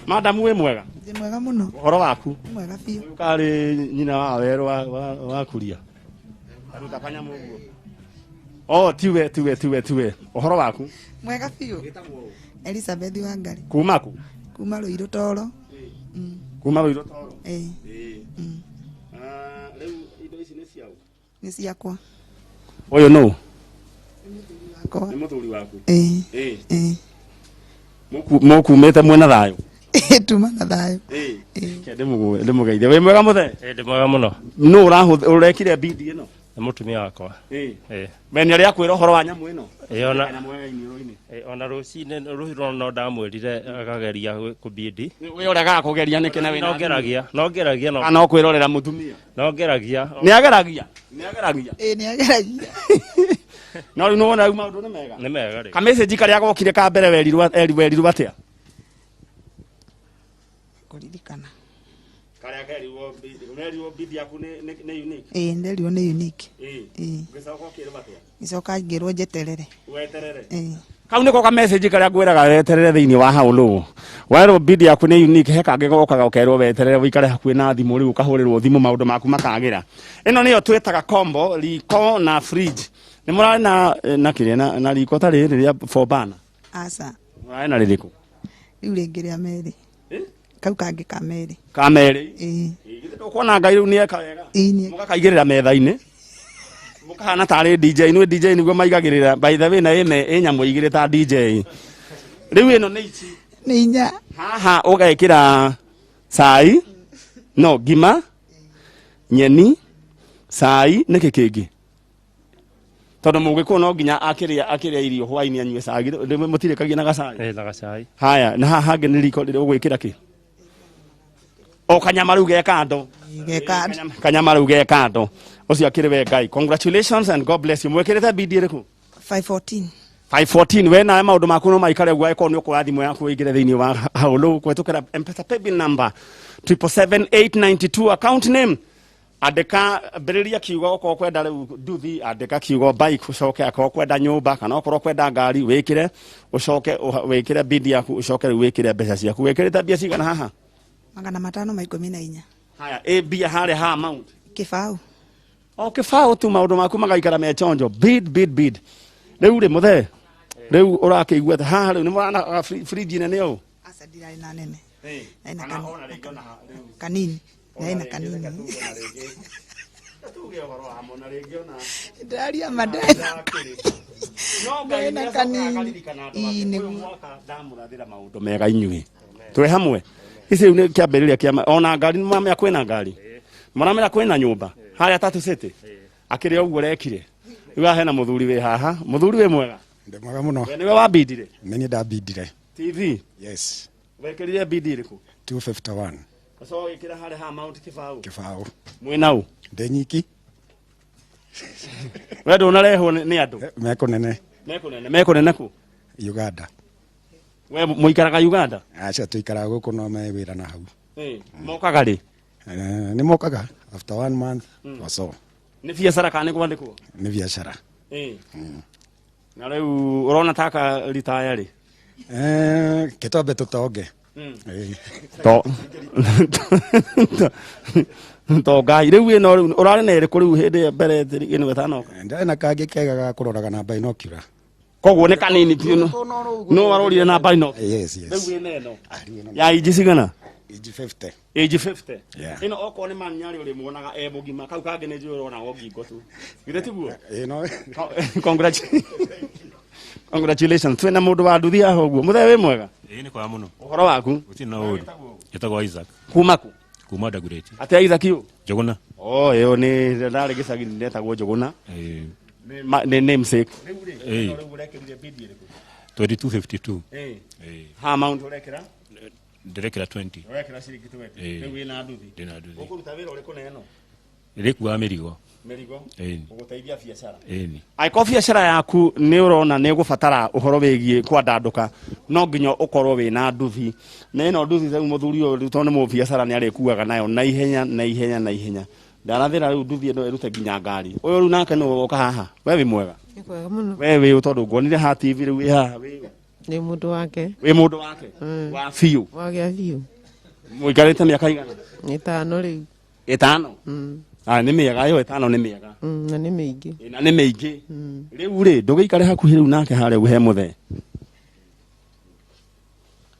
Madam wĩ mwega? Ndĩ mwega mũno. Ũhoro waku? Nĩ mwega biũ. Ũyũ karĩ nyina wa werũ wa kuria aruta kanyamũ ũguo. Oh, tiwe tiwe tiwe tiwe. Ũhoro waku? Mwega biũ. Elizabeth Wangari. Kuma kũ? Kuma Ruiru Toro. Kuma Ruiru Toro. Ĩĩ. Rĩu indo ici nĩ ciaũ? Nĩ ciakwa. Ũyũ nũ? Wakwa. Nĩ mũthuri waku? Ĩĩ. Ĩĩ. Ĩĩ. Mũkumĩte mwĩna thayũ? Tuma na thayũ. Ĩĩ. Ke ndĩmũgeithie. Wĩ mwega mũthee? Ndĩ mwega mũno. Nũ ũrekire bidi ĩno? Nĩ mũtumia wakwa. Ĩĩ. Ĩĩ. We nĩ arĩa akwĩra ũhoro wa nyamũ ĩno? Ĩĩ, ona Kanyamũ ga iniũrũ-inĩ. Ona rũcinĩ rũcio no ndamwĩrire akageria kũbidi. We ũregaga kũgeria nĩkĩ na wĩna No ngeragia, no ngeragia, no. Kana kwĩrorera mũtumia? No ngeragia. Nĩ ageragia? Nĩ ageragia? Ĩĩ, nĩ ageragia. No rĩu nĩwona rĩu maũndũ nĩ mega? Nĩ mega rĩ. Ka message karĩa gokire ka mbere werirwo atĩa? Kũririkana. Karĩa kerirwo werirwo bidi yaku nĩ unique. Ĩĩ, nderirwo nĩ unique. Ĩĩ. Ĩĩ. Ũgĩcoka ũkĩrwo atĩa? Ngĩcoka ngĩrwo njeterere. Weterere. Ĩĩ. Kau nĩko ka message karĩa ngwĩraga weterere thĩinĩ wa hau rũũ. Werwo bidi yaku nĩ unique, he kangĩ gokaga ũkerwo weterere ũikare hakuhĩ na thimũ rĩu ũkahũrĩrwo thimũ maũndũ maku makagĩra. Ĩno nĩyo twĩtaga combo, riko na fridge. Nĩ mũrarĩ na kĩrĩa na riko ta rĩrĩ rĩa four burner? Aca. Mũrarĩ na rĩrĩkũ? Rĩu rĩngĩ rĩa merĩ. Kau kangĩ ka merĩ. Ka merĩ? Ĩĩ. Githĩ ndũkuona Ngai rĩu nĩeka wega? Ĩĩ, nĩeka. Mũgakaigĩrĩra metha-inĩ. Mũkahana tarĩ DJ, nĩ DJ nĩguo maigagĩrĩra. By the way, na ĩ nyamũ igĩrĩ ta DJ. Rĩu ĩno nĩ ici. Nĩ inya. Haha ũgekĩra cai, no ngima, nyeni, cai, nĩkĩ kĩngĩ? Tondũ mũgĩkũyũ no nginya akĩrĩa irio hwainĩ anyue cai, mũtirĩkagia na gacai? Ĩĩ, na gacai. Haya, na haha hangĩ nĩ riko rĩrĩa ũgwĩkĩra kĩ? O kanyama rĩu ge kando. Ge kando. Kanyama rĩu ge kando. Ũcio akĩrĩ we Ngai. Congratulations and God bless you. Mwĩkĩrĩte bidi ĩrĩkũ? 514. 514. We nawe maũndũ maku no maikare ũguo angĩkorwo nĩ ũkuoya thimũ yaku ũingĩre thĩinĩ wa hau rũu kũhĩtũkĩra M-Pesa paybill number 777,892 account name. Andĩka mbĩrĩria kiugo okorwo kwenda rĩu nduthi, andĩka kiugo bike, ũcoke akorwo kwenda nyũmba kana okorwo kwenda ngari wĩkĩre, ũcoke wĩkĩre bidi yaku, ũcoke rĩu wĩkĩre mbeca ciaku. Wĩkĩrĩte mbia cigana haha? 514. Haya, ĩ mbia harĩa ha amount? Kĩbaũ. O kĩbaũ tu maũndũ maku magaikara me chonjo. Bid, bid, bid. Rĩu rĩ mũthee, rĩu ũrakĩigua atĩ haha rĩu nĩ mũrana fridge nene ũũ? Aca, ndirarĩ na nene. Ndarĩ na Kana ona rĩngĩ ona rĩu. kanini. Ndarĩ na kanini. Tuge ũhoro wa mo na rĩngĩ ona. Ndĩraria ma, ndarĩ na No Ngai Ndarĩ na nĩacokaga kanini. akaririkana andũ ake. Ĩĩ, Ũyũ nĩguo. mwaka ndamũrathĩra maũndũ mega inyuĩ. Twĩ hamwe. Ici rĩu nĩ kĩambĩrĩria kĩa ona ngari, nĩ mũramenya kwĩna ngari. Mũramenya kwĩna nyũmba. Harĩa Tatu City. Akĩrĩ ũguo ũrekire. Rĩu haha hena mũthuri wĩ haha. Mũthuri wĩ mwega? Ndĩ mwega mũno. We nĩwe wambindire? Nĩ niĩ ndambindire. TV? Yes. Wekĩrire bidi ĩrĩkũ? 251. Ũcoka ũgĩkĩra harĩa ha Mount Kĩbaũ. Kĩbaũ. Mwĩna ũ? Ndĩ nyiki. We ndũnarehwo nĩ andũ? Mekũnene. Mekũnene. Mekũnene kũ? Uganda. We mũikaraga Uganda? Aca, tũikaraga gũkũ no me wĩra na hau. Mokaga rĩ? Nĩ mokaga after 1 month or so. Nĩ biacara kana nĩ kwandĩkwo? Nĩ biacara. Na rĩu ũrona ta ka retire rĩ? Kĩtombe tũtonge. To Ngai rĩu ĩno rĩu ũrarĩ na ĩrĩkũ rĩu hĩndĩ ya mbere ĩno ĩtanoka? Ndarĩ na kangĩ kega ga kũroraga na binocular. Koguo nĩ kanini biũ no. No warorire na binocular. Yes, yes. Rĩu ĩno ĩno. Ya inji cigana? Inji 50. Inji 50. Yeah. Ĩno okorwo nĩ manyarĩ ũrĩmuonaga e mũgima, kau kangĩ nĩ njũĩ ũrona o ngingo tu. Githĩ tiguo? Ĩĩ, no. Congratulations. Twĩna mũndũ wa nduthi haha ũguo. Mũthee wĩ mwega? Ĩĩ, nĩ kwega mũno. Ũhoro waku? Gũtirĩ na ũru. Njĩtagwo Isaac. Kuma kũ? Kuma Dagoretti. Atĩa Isaac ũyũ? Njũgũna. Oh, ĩyo nĩ ndarĩ gĩcagi ndetagwo Njũgũna. Ĩĩ. Nĩ namesake. Ĩĩ. 2252. Ĩĩ. Ĩĩ. Ha amount ũrekĩra? Ndĩrekĩra 20. Ũrekĩra ciringi 20. Ĩĩ. Rĩu wĩna nduthi. Ndĩna nduthi. Ũkũruta wĩra ũrĩkũ na ĩno? Ĩrĩkuaga mĩrigo. Mĩrigo. Ĩni. Ũgũteithia biacara. Ĩni. Angĩkorwo biacara yaku nĩ ũrona nĩ ũgũbatara ũhoro wĩgiĩ kwandandũka, no nginya ũkorwo wĩna nduthi. Na ĩno nduthi rĩu mũthuri ũyũ rĩu tondũ nĩ mũbiacara nĩ arĩkuaga nayo na ihenya na ihenya na ihenya. Ndarathĩra rĩu nduthi ĩno ĩrute nginya ngari. Ũyũ rĩu nake nĩ woka haha. We wĩ mwega? Nĩ kwega mũno. We wĩ ũ tondũ nguonire ha TV rĩu wĩ haha wĩ ũ? Nĩ mũndũ wake. Wĩ mũndũ wake? Wa biũ? Wagĩa biũ. Mũikarĩte mĩaka igana? Ĩtano rĩu. Ĩtano? Ah, nĩ mĩega ĩyo ĩtano nĩ mĩega. Na nĩ mĩingĩ. Na nĩ mĩingĩ. Rĩu rĩ ndũgĩikare hakuhĩ rĩu nake harĩa ũguo he mũthee.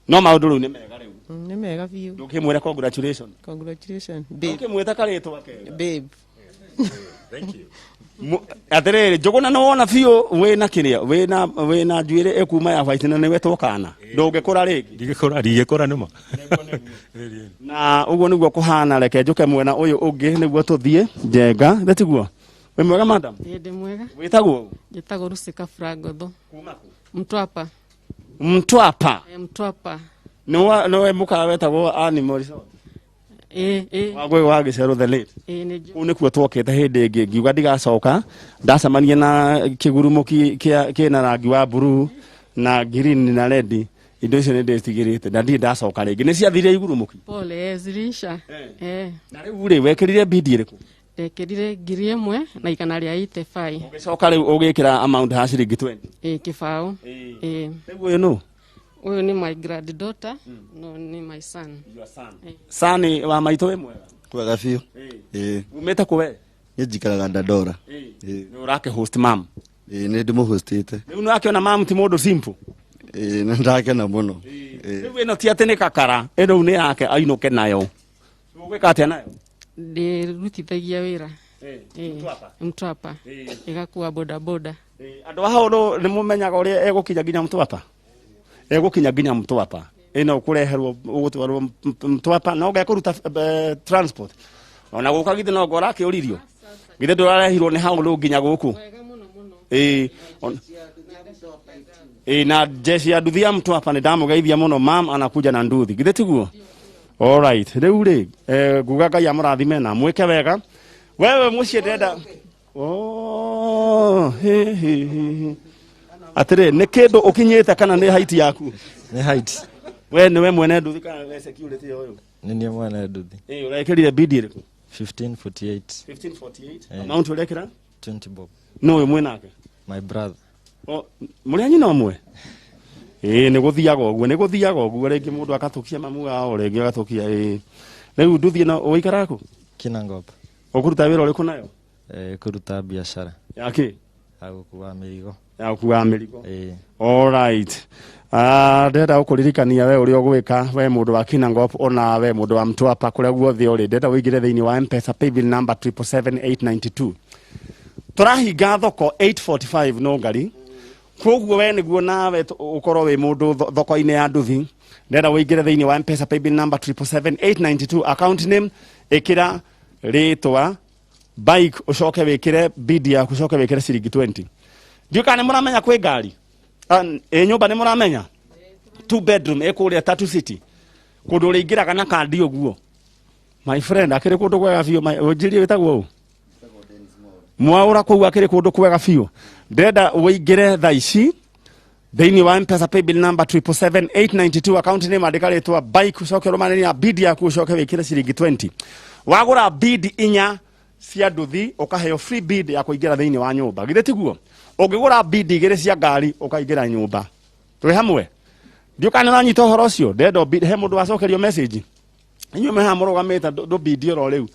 No maũndũ rĩu nĩ mega rĩu. Nĩ mega biũ. Ndũkĩmwĩra congratulations. Congratulations. Babe. Ndũkĩmwĩta karĩtwa kega. Babe. Thank you. Atĩrĩrĩ Njũgũna nĩ wona biũ wĩna kĩrĩa wĩna njuĩrĩ ĩkuma ya white na nĩwe kana ndũngĩkũra rĩngĩ. Ndingĩkũra ndingĩkũra nĩma. Na ũguo nĩguo kũhana, reke njũke mwena ũyũ ũngĩ nĩguo tũthiĩ Njenga, nĩ tiguo? Wĩ mwega madam? Ĩĩ ndĩ mwega. Wĩtagwo ũ? Njĩtagwo Lucy Kabura Kuma kũ? Mtwapa. Mtwapa? Eh, Mtwapa. Nĩwe mũkawa wetagwo Animal Resort? Ĩĩ ĩĩ. Wagwe wa Gĩcerũ the late. Ĩĩ nĩ njũĩ. Kũu nĩkuo twokĩte hĩndĩ ĩngĩ ngiuga ndigacoka, ndacemania na kĩgurumũki kĩna rangi wa blue na green na red, indo icio nĩ ndĩtigĩrĩte na ndirĩ ndacoka rĩngĩ. Nĩ ciathirire igurumũki? Pole, ziliisha. Eh. Na rĩu rĩ wekĩrire bidi ĩrĩkũ? Ndekĩrire 1185. Ũgĩcoka rĩu ũgĩkĩra amount ha ciringi 20. Ĩĩ kĩbaũ. Ĩĩ. Rĩu ũyũ nũ? Ũyũ nĩ my granddaughter, no nĩ my son. Your son. Sani wa maitũ wĩ mwega? Kwega biũ. Ĩĩ. Umĩte kũ we? Niĩ njikaraga Dandora. Ĩĩ. Nĩ ũrakĩ host mam? Ĩĩ nĩ ndĩmũhostĩte. Rĩu nĩ wakĩona mam ti mũndũ simple? Ĩĩ nĩ ndakena mũno. Ĩĩ. Rĩu ĩno ti atĩ nĩ kakara, ĩno rĩu nĩ yake ainũke nayo. Ũgwĩka atĩa nayo? Ndĩrutithagia wĩra. Ĩĩ. Mtwapa. Ĩgakua boda boda. Andũ a hau nĩ mũmenyaga ũrĩa egũkinya nginya Mtwapa? Egũkinya nginya Mtwapa. Ĩno ũkũreherwo ũgũtwarwo Mtwapa no ngekũruta transport. Ona gũka githĩ no ũrakĩũririo. Githĩ ndũrarehirwo nĩ hau rĩu nginya gũkũ. Ĩĩ. Ĩĩ na jeshi ya nduthi ya Mtwapa nĩ ndamũgeithia mũno, mam anakuja na nduthi. Githĩ tiguo? All right. Rĩu rĩ nguga Ngai amũrathime na mwĩke wega. Wewe mũciĩ ndĩrenda Oh, he he he. Atĩrĩ, nĩ kĩndũ ũkinyĩte kana nĩ height yaku? Nĩ height. We nĩwe mwene nduthi kana we security ũyũ? Nĩ niĩ mwene nduthi. Ĩĩ, ũrekĩrire bidi ĩrĩkũ? 1548. 1548. Amount ũrekĩra? 20 bob. Nũ ũyũ mwĩnake? My brother. O, mũrĩ a nyina ũmwe? Ĩĩ, nĩ gũthiaga ũguo, nĩ gũthiaga ũguo, rĩngĩ mũndũ agatũkia mamu wao, rĩngĩ agatũkia, ĩĩ. Rĩu nduthi ĩno ũikaraga kũ? Kinangop. Ũkũruta wĩra ũrĩkũ nayo? Kũruta biacara. Ya kĩ? Ya gũkua mĩrigo. Ya gũkua mĩrigo. Ĩĩ. All right. Ndĩrenda gũkũririkania we ũrĩa ũgwĩka, we mũndũ wa Kinangop ona we mũndũ wa Mtwapa kũrĩa guothe ũrĩ, ndĩrenda ũingĩre thĩinĩ wa M-Pesa paybill number 777892. Tũrahinga thoko 8:45 no ngari. Koguo we nĩguo nawe ũkorwo wĩ mũndũ thoko-inĩ ya nduthi, ndĩrenda ũingĩre thĩinĩ wa M-Pesa paybill number 777892, account name ĩkĩra rĩtwa bike, ũcoke wĩkĩre bid yaku, ũcoke wĩkĩre ciringi 20. Ndiũĩ kana nĩ mũramenya kwĩ ngari. Ĩ nyũmba nĩ mũramenya? 2 bedroom ĩ kũrĩa Tatu City. Kũndũ ũrĩingĩraga na kandi ũguo. My friend, akĩrĩ kũndũ kwega biũ, ũnjĩrie wĩtagwo ũ? Mwaũra kũu akĩrĩ kũndũ kwega biũ. Ndĩrenda ũingĩre thaa ici thĩinĩ wa M-Pesa paybill number 777892, account name andĩka rĩtwa bike, ũcoke ũrũmanĩrie na bid yaku, ũcoke wĩkĩre ciringi 20. Wagũra bid inya cia nduthi ũkaheo free bid ya kũingĩra thĩinĩ wa nyũmba. Githĩ tiguo? Ũngĩgũra bid igĩrĩ cia ngari ũkaingĩra nyũmba. Twĩ hamwe? Ndiũĩ kana nĩũranyita ũhoro ũcio. Ndĩrenda he mũndũ wacokerio message. Inyuĩ mwĩ haha mũrũgamĩte ndũbidi oro rĩu.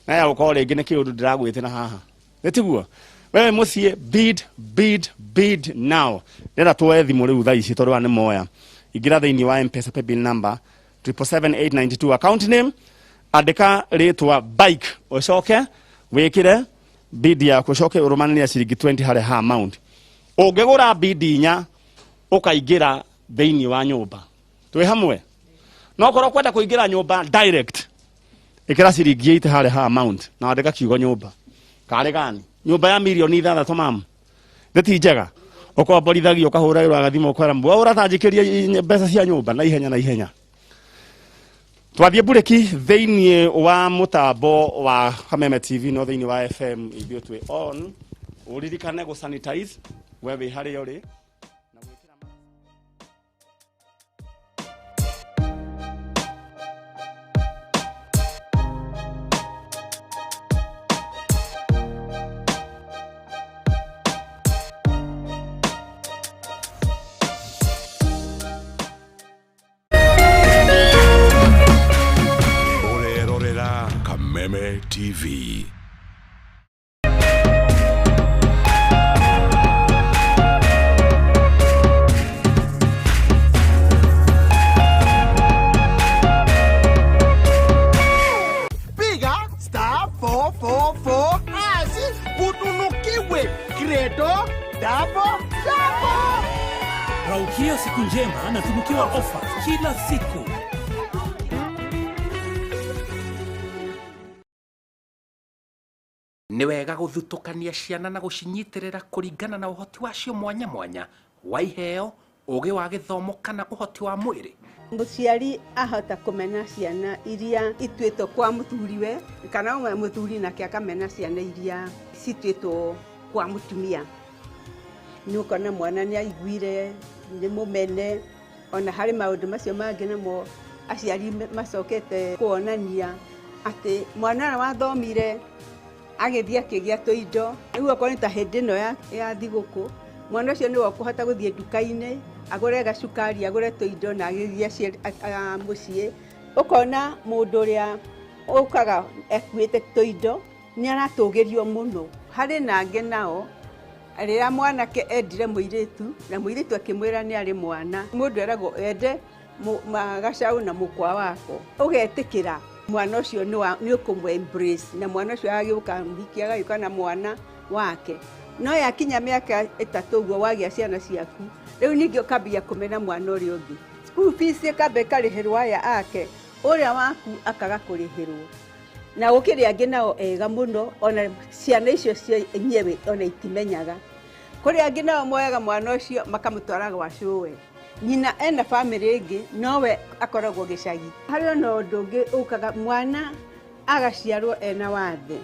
Na ya gũkorwo rĩngĩ nĩ kĩũndũ ndĩragwĩtĩra haha. Nĩ tiguo? Wewe mũciĩ bid, bid, bid now. Ndĩrenda tuoe thimũ rĩu thaa ici tondũ aya nĩ moya. Ingĩra thĩinĩ wa M-Pesa paybill number 777892, account name andĩka rĩtwa bike, ũcoke wĩkĩre bid yaku, ũcoke ũrũmanĩrie ciringi 20 harĩa ha amount. Ũngĩgũra bid inya ũkaingĩra thĩinĩ wa nyũmba. Twĩ hamwe? No korwo kwenda kũingĩra nyũmba direct, ĩkĩra ciringi 8 harĩa ha amount na wandĩka kiugo nyũmba. Karĩ gani? Nyũmba ya mirioni ithathatũ mam. Nĩ ti njega. Ũkomborithagio ũkahũragĩrwo gathimũ ũkwera mbwa ũratanjĩkĩria mbeca cia nyũmba na ihenya na ihenya. Twathiĩ mburĩki thĩinĩ wa mũtambo wa Kameme TV no thĩinĩ wa FM ithuĩ twĩ on. Ũririkane gũ sanitize we wĩ harĩa ũrĩ. Kameme TV. Piga *444# utunukiwe credo double double. Raukia siku njema na tunukiwa ofa kila siku. Nĩ wega gũthutũkania ciana na gũcinyitĩrĩra kũringana na ũhoti wacio mwanya mwanya wa iheo, ũgĩ wa gĩthomo kana ũhoti wa mwĩrĩ. Mũciari ahota kũmena ciana iria ituĩtwo kwa mũthuriwe kana ũmwe mũthuri nake akamena ciana iria cituĩtwo kwa mũtumia. Nĩ ũkona mwana nĩ aiguire nĩ mũmene, ona harĩ maũndũ macio mangĩ namo aciari macokete kuonania atĩ mwana ũrĩa wathomire agĩthiĩ akĩgĩa tũindo, rĩu okorwo nĩ ta hĩndĩ ĩno ya thigũkũ, mwana ũcio nĩwe ũkũhota gũthiĩ nduka-inĩ agũre gacukari, agũre tũindo na agĩthiĩ mũciĩ. Ũkona mũndũ ũrĩa ũkaga ekuĩte tũindo nĩ aratũgĩrio mũno. Harĩ na angĩ nao rĩrĩa mwanake endire mũirĩtu na mũirĩtu akĩmwĩra nĩ arĩ mwana, mũndũ eragwo ende gacaũ na mũkwa wako, ũgetĩkĩra mwana ũcio nĩ ũkũmũ embrace na mwana ũcio agĩũka mũhiki agagĩũka na mwana wake. No yakinya mĩaka 3 ũguo wagĩa ciana ciaku, rĩu ningĩ ũkambia kũmena mwana ũrĩa ũngĩ. School fees ĩkamba ĩkarĩhĩrwo aya ake, ũrĩa waku akaga kũrĩhĩrwo. Na gũkĩrĩ angĩ nao ega mũno, ona ciana icio enyewe ona itimenyaga. Kũrĩ angĩ nao moyaga mwana ũcio makamũtwara gwa cũwe. Nyina ena bamĩrĩ ĩngĩ nowe akoragwo gĩcagi. Harĩ ona ũndũ ũngĩ ũkaga mwana agaciarwo ena wathe,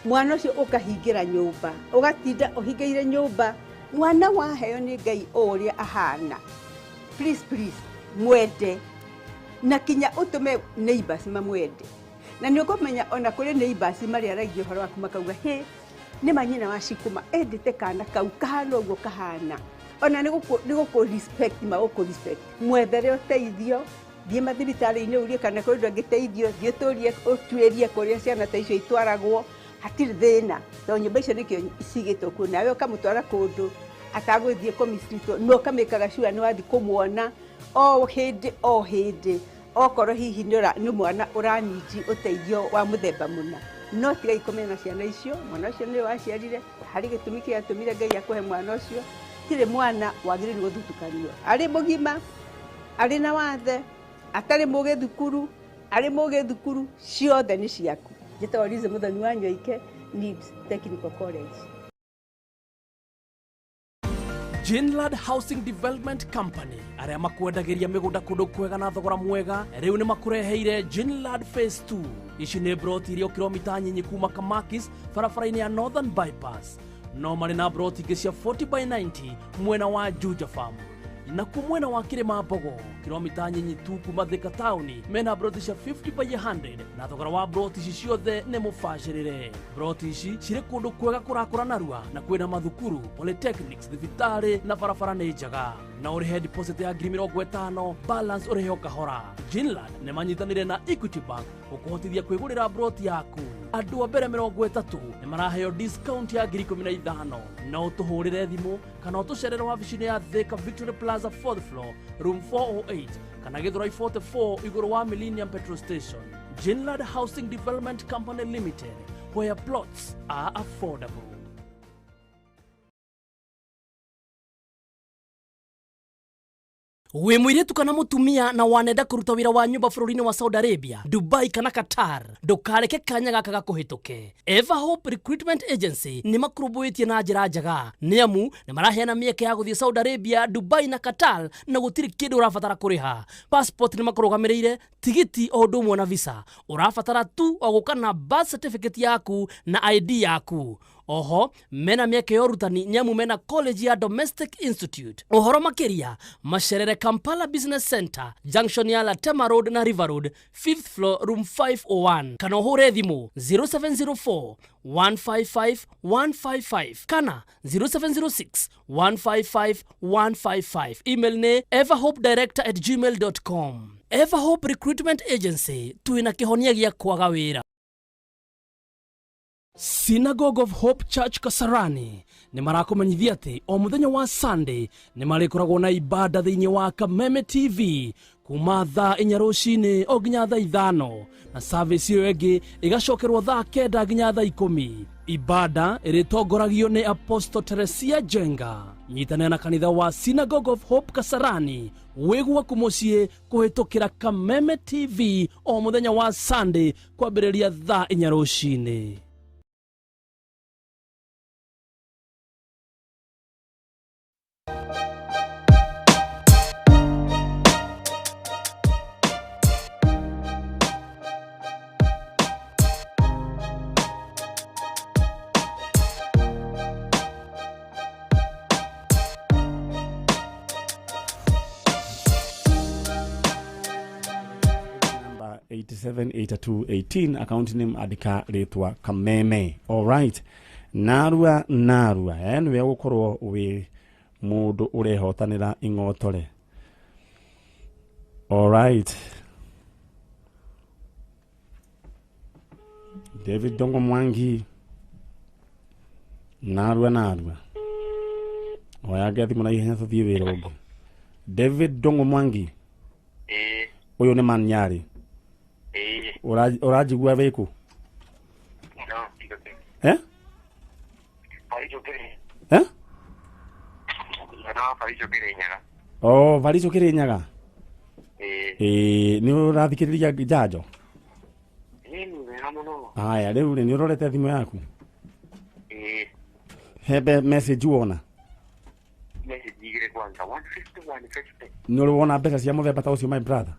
mwana ũcio ũkahingĩra nyũmba, ũgatinda ũhingĩire nyũmba. Mwana waheo nĩ Ngai o ũrĩa ahana, please please mwende na kinya ũtũme neighbors mamwende. Na nĩ ũkũmenya ona kũrĩ neighbors marĩaragia ũhoro waku makauga hĩ nĩ manyina wa Cikũma endete kana kau kahana ũguo kahana. Ona nĩ gũkũ respect magũkũ respect. Mwethere ũteithio, thiĩ mathibitarĩ-inĩ ũrie kana kũrĩ ũndũ angĩteithio, thiĩ ũtũrie ũtuĩrie kũrĩa ciana ta icio itwaragwo, hatirĩ thĩna. Tondũ nyũmba icio nĩkĩo cigĩtwo kuo, nawe ũkamũtwara kũndũ atagũthiĩ kũmicitwo, no ũkamĩkaga sure nĩ wathiĩ kũmuona o hĩndĩ o hĩndĩ, okorwo hihi nĩ mwana ũraniji ũteithio wa mũthemba mũna. No tigai kũmena ciana icio, mwana ũcio nĩwe waciarire, harĩ gĩtũmi kĩatũmire Ngai akũhe mwana ũcio. Tirĩ mwana wagĩrĩirwo gũthutũkanio, arĩ mũgima, arĩ na wathe, atarĩ mũgĩ thukuru, arĩ mũgĩ thukuru, ciothe nĩ ciaku. Njĩtagwo Liz Mũthoni wa Nyoike, NIBS Technical College. Jinlad Housing Development Company arĩa makwendagĩria mĩgũnda kũndũ kwega na thogora mwega rĩu nĩ makũreheire Jinlad Phase 2. Ici nĩ broti iria kilomita nyinyi kuma Kamakis barabara-inĩ ya Northern Bypass. No marĩ na broti ingĩ cia 40 by 90 mwena wa Juja Farm. Na ku mwena wa Kĩrĩma Mbogo kilomita nyinyi tu kuma Thika taũni mena broti cia 50 by 100 na thogora wa broti ici ciothe nĩ mũbacĩrĩre. Broti ici cirĩ kũndũ kwega kũrakũra narua na kwĩna mathukuru, polytechnics, thibitarĩ na barabara nĩ njega. Na ũrĩhe deposit ya 50,000, balance ũrĩhe o kahora. Jinland nĩ manyitanĩire na Equity Bank gũkũhotithia kwĩgũrĩra broti yaku. Andũ a mbere 30 nĩ maraheo discount ya 15,000. No ũtũhũrĩre thimũ kana ũtũcerere wabici-inĩ ya Thika Victory Plaza 4th floor room 408 kana Githurai 44 igũrũ wa Millennium Petrol Station. Jinlad Housing Development Company Limited, where plots are affordable. Wĩ mũirĩtu kana mũtumia na wanenda kũruta wĩra wa nyũmba bũrũri-inĩ wa Saudi Arabia, Dubai kana Qatar, ndũkareke kanya gaka gakũhĩtũke. Everhope Recruitment Agency nĩ makũrũmbũĩtie na njĩra njega, nĩ amu nĩ maraheana mĩeke ya gũthiĩ Saudi Arabia, Dubai na Qatar na gũtirĩ kĩndũ ũrabatara kũrĩha. Passport nĩ makũrũgamĩrĩire, tigiti o ũndũ ũmwe na visa. Ũrabatara tu o gũka na birth certificate yaku na ID yaku. Oho mena mĩeke ya ũrutani nĩamu mena college ya Domestic Institute. Ũhoro makĩria macerere Kampala Business Center, junction ya Latema Road na River Road, 5th floor, room 501, kana ũhũre thimũ 0704 155 155 kana 0706 155 155. Email nĩ everhopedirector@gmail.com. Everhope Recruitment Agency, twĩna kĩhonia gĩa kwaga wĩra. Synagogue of Hope Church Kasarani nĩ marakũmenyithia atĩ o mũthenya wa Sunday nĩ marĩkoragwo na ibada thĩinĩ wa Kameme TV kuma thaa 4 rũcinĩ o nginya thaa 5, na service ĩyo ĩngĩ ĩgacokerwo thaa 9 nginya thaa 10. Ibada ĩrĩtongoragio nĩ Apostle Teresia Jenga. Nyitanĩra na kanitha wa Synagogue of Hope Kasarani wĩ gwaku mũciĩ kũhĩtũkĩra Kameme TV o mũthenya wa Sunday kwambĩrĩria thaa 4 rũcinĩ. Number 878218, account name andĩka rĩtwa Kameme. Alright, narua narua, nĩwe gũkorwo wĩ mũndũ ũrehotanĩra ing'otore. Alright, David Dongo Mwangi, narua narua, oya thimũ na ihenya tũthiĩ wĩra ũngĩ. David Dongo Mwangi, ũyũ nĩ man Nyarĩ. Ũranjigua wĩkũ? Eh? Eh? Oh, Baricho Kirinyaga. Nĩ ũrathikĩrĩria njanjo? Haya, rĩu rĩ, nĩ ũrorete thimũ yaku? Hebe message wona? Nĩ ũrĩ wona mbeca cia mũthemba ta ũcio, my brother?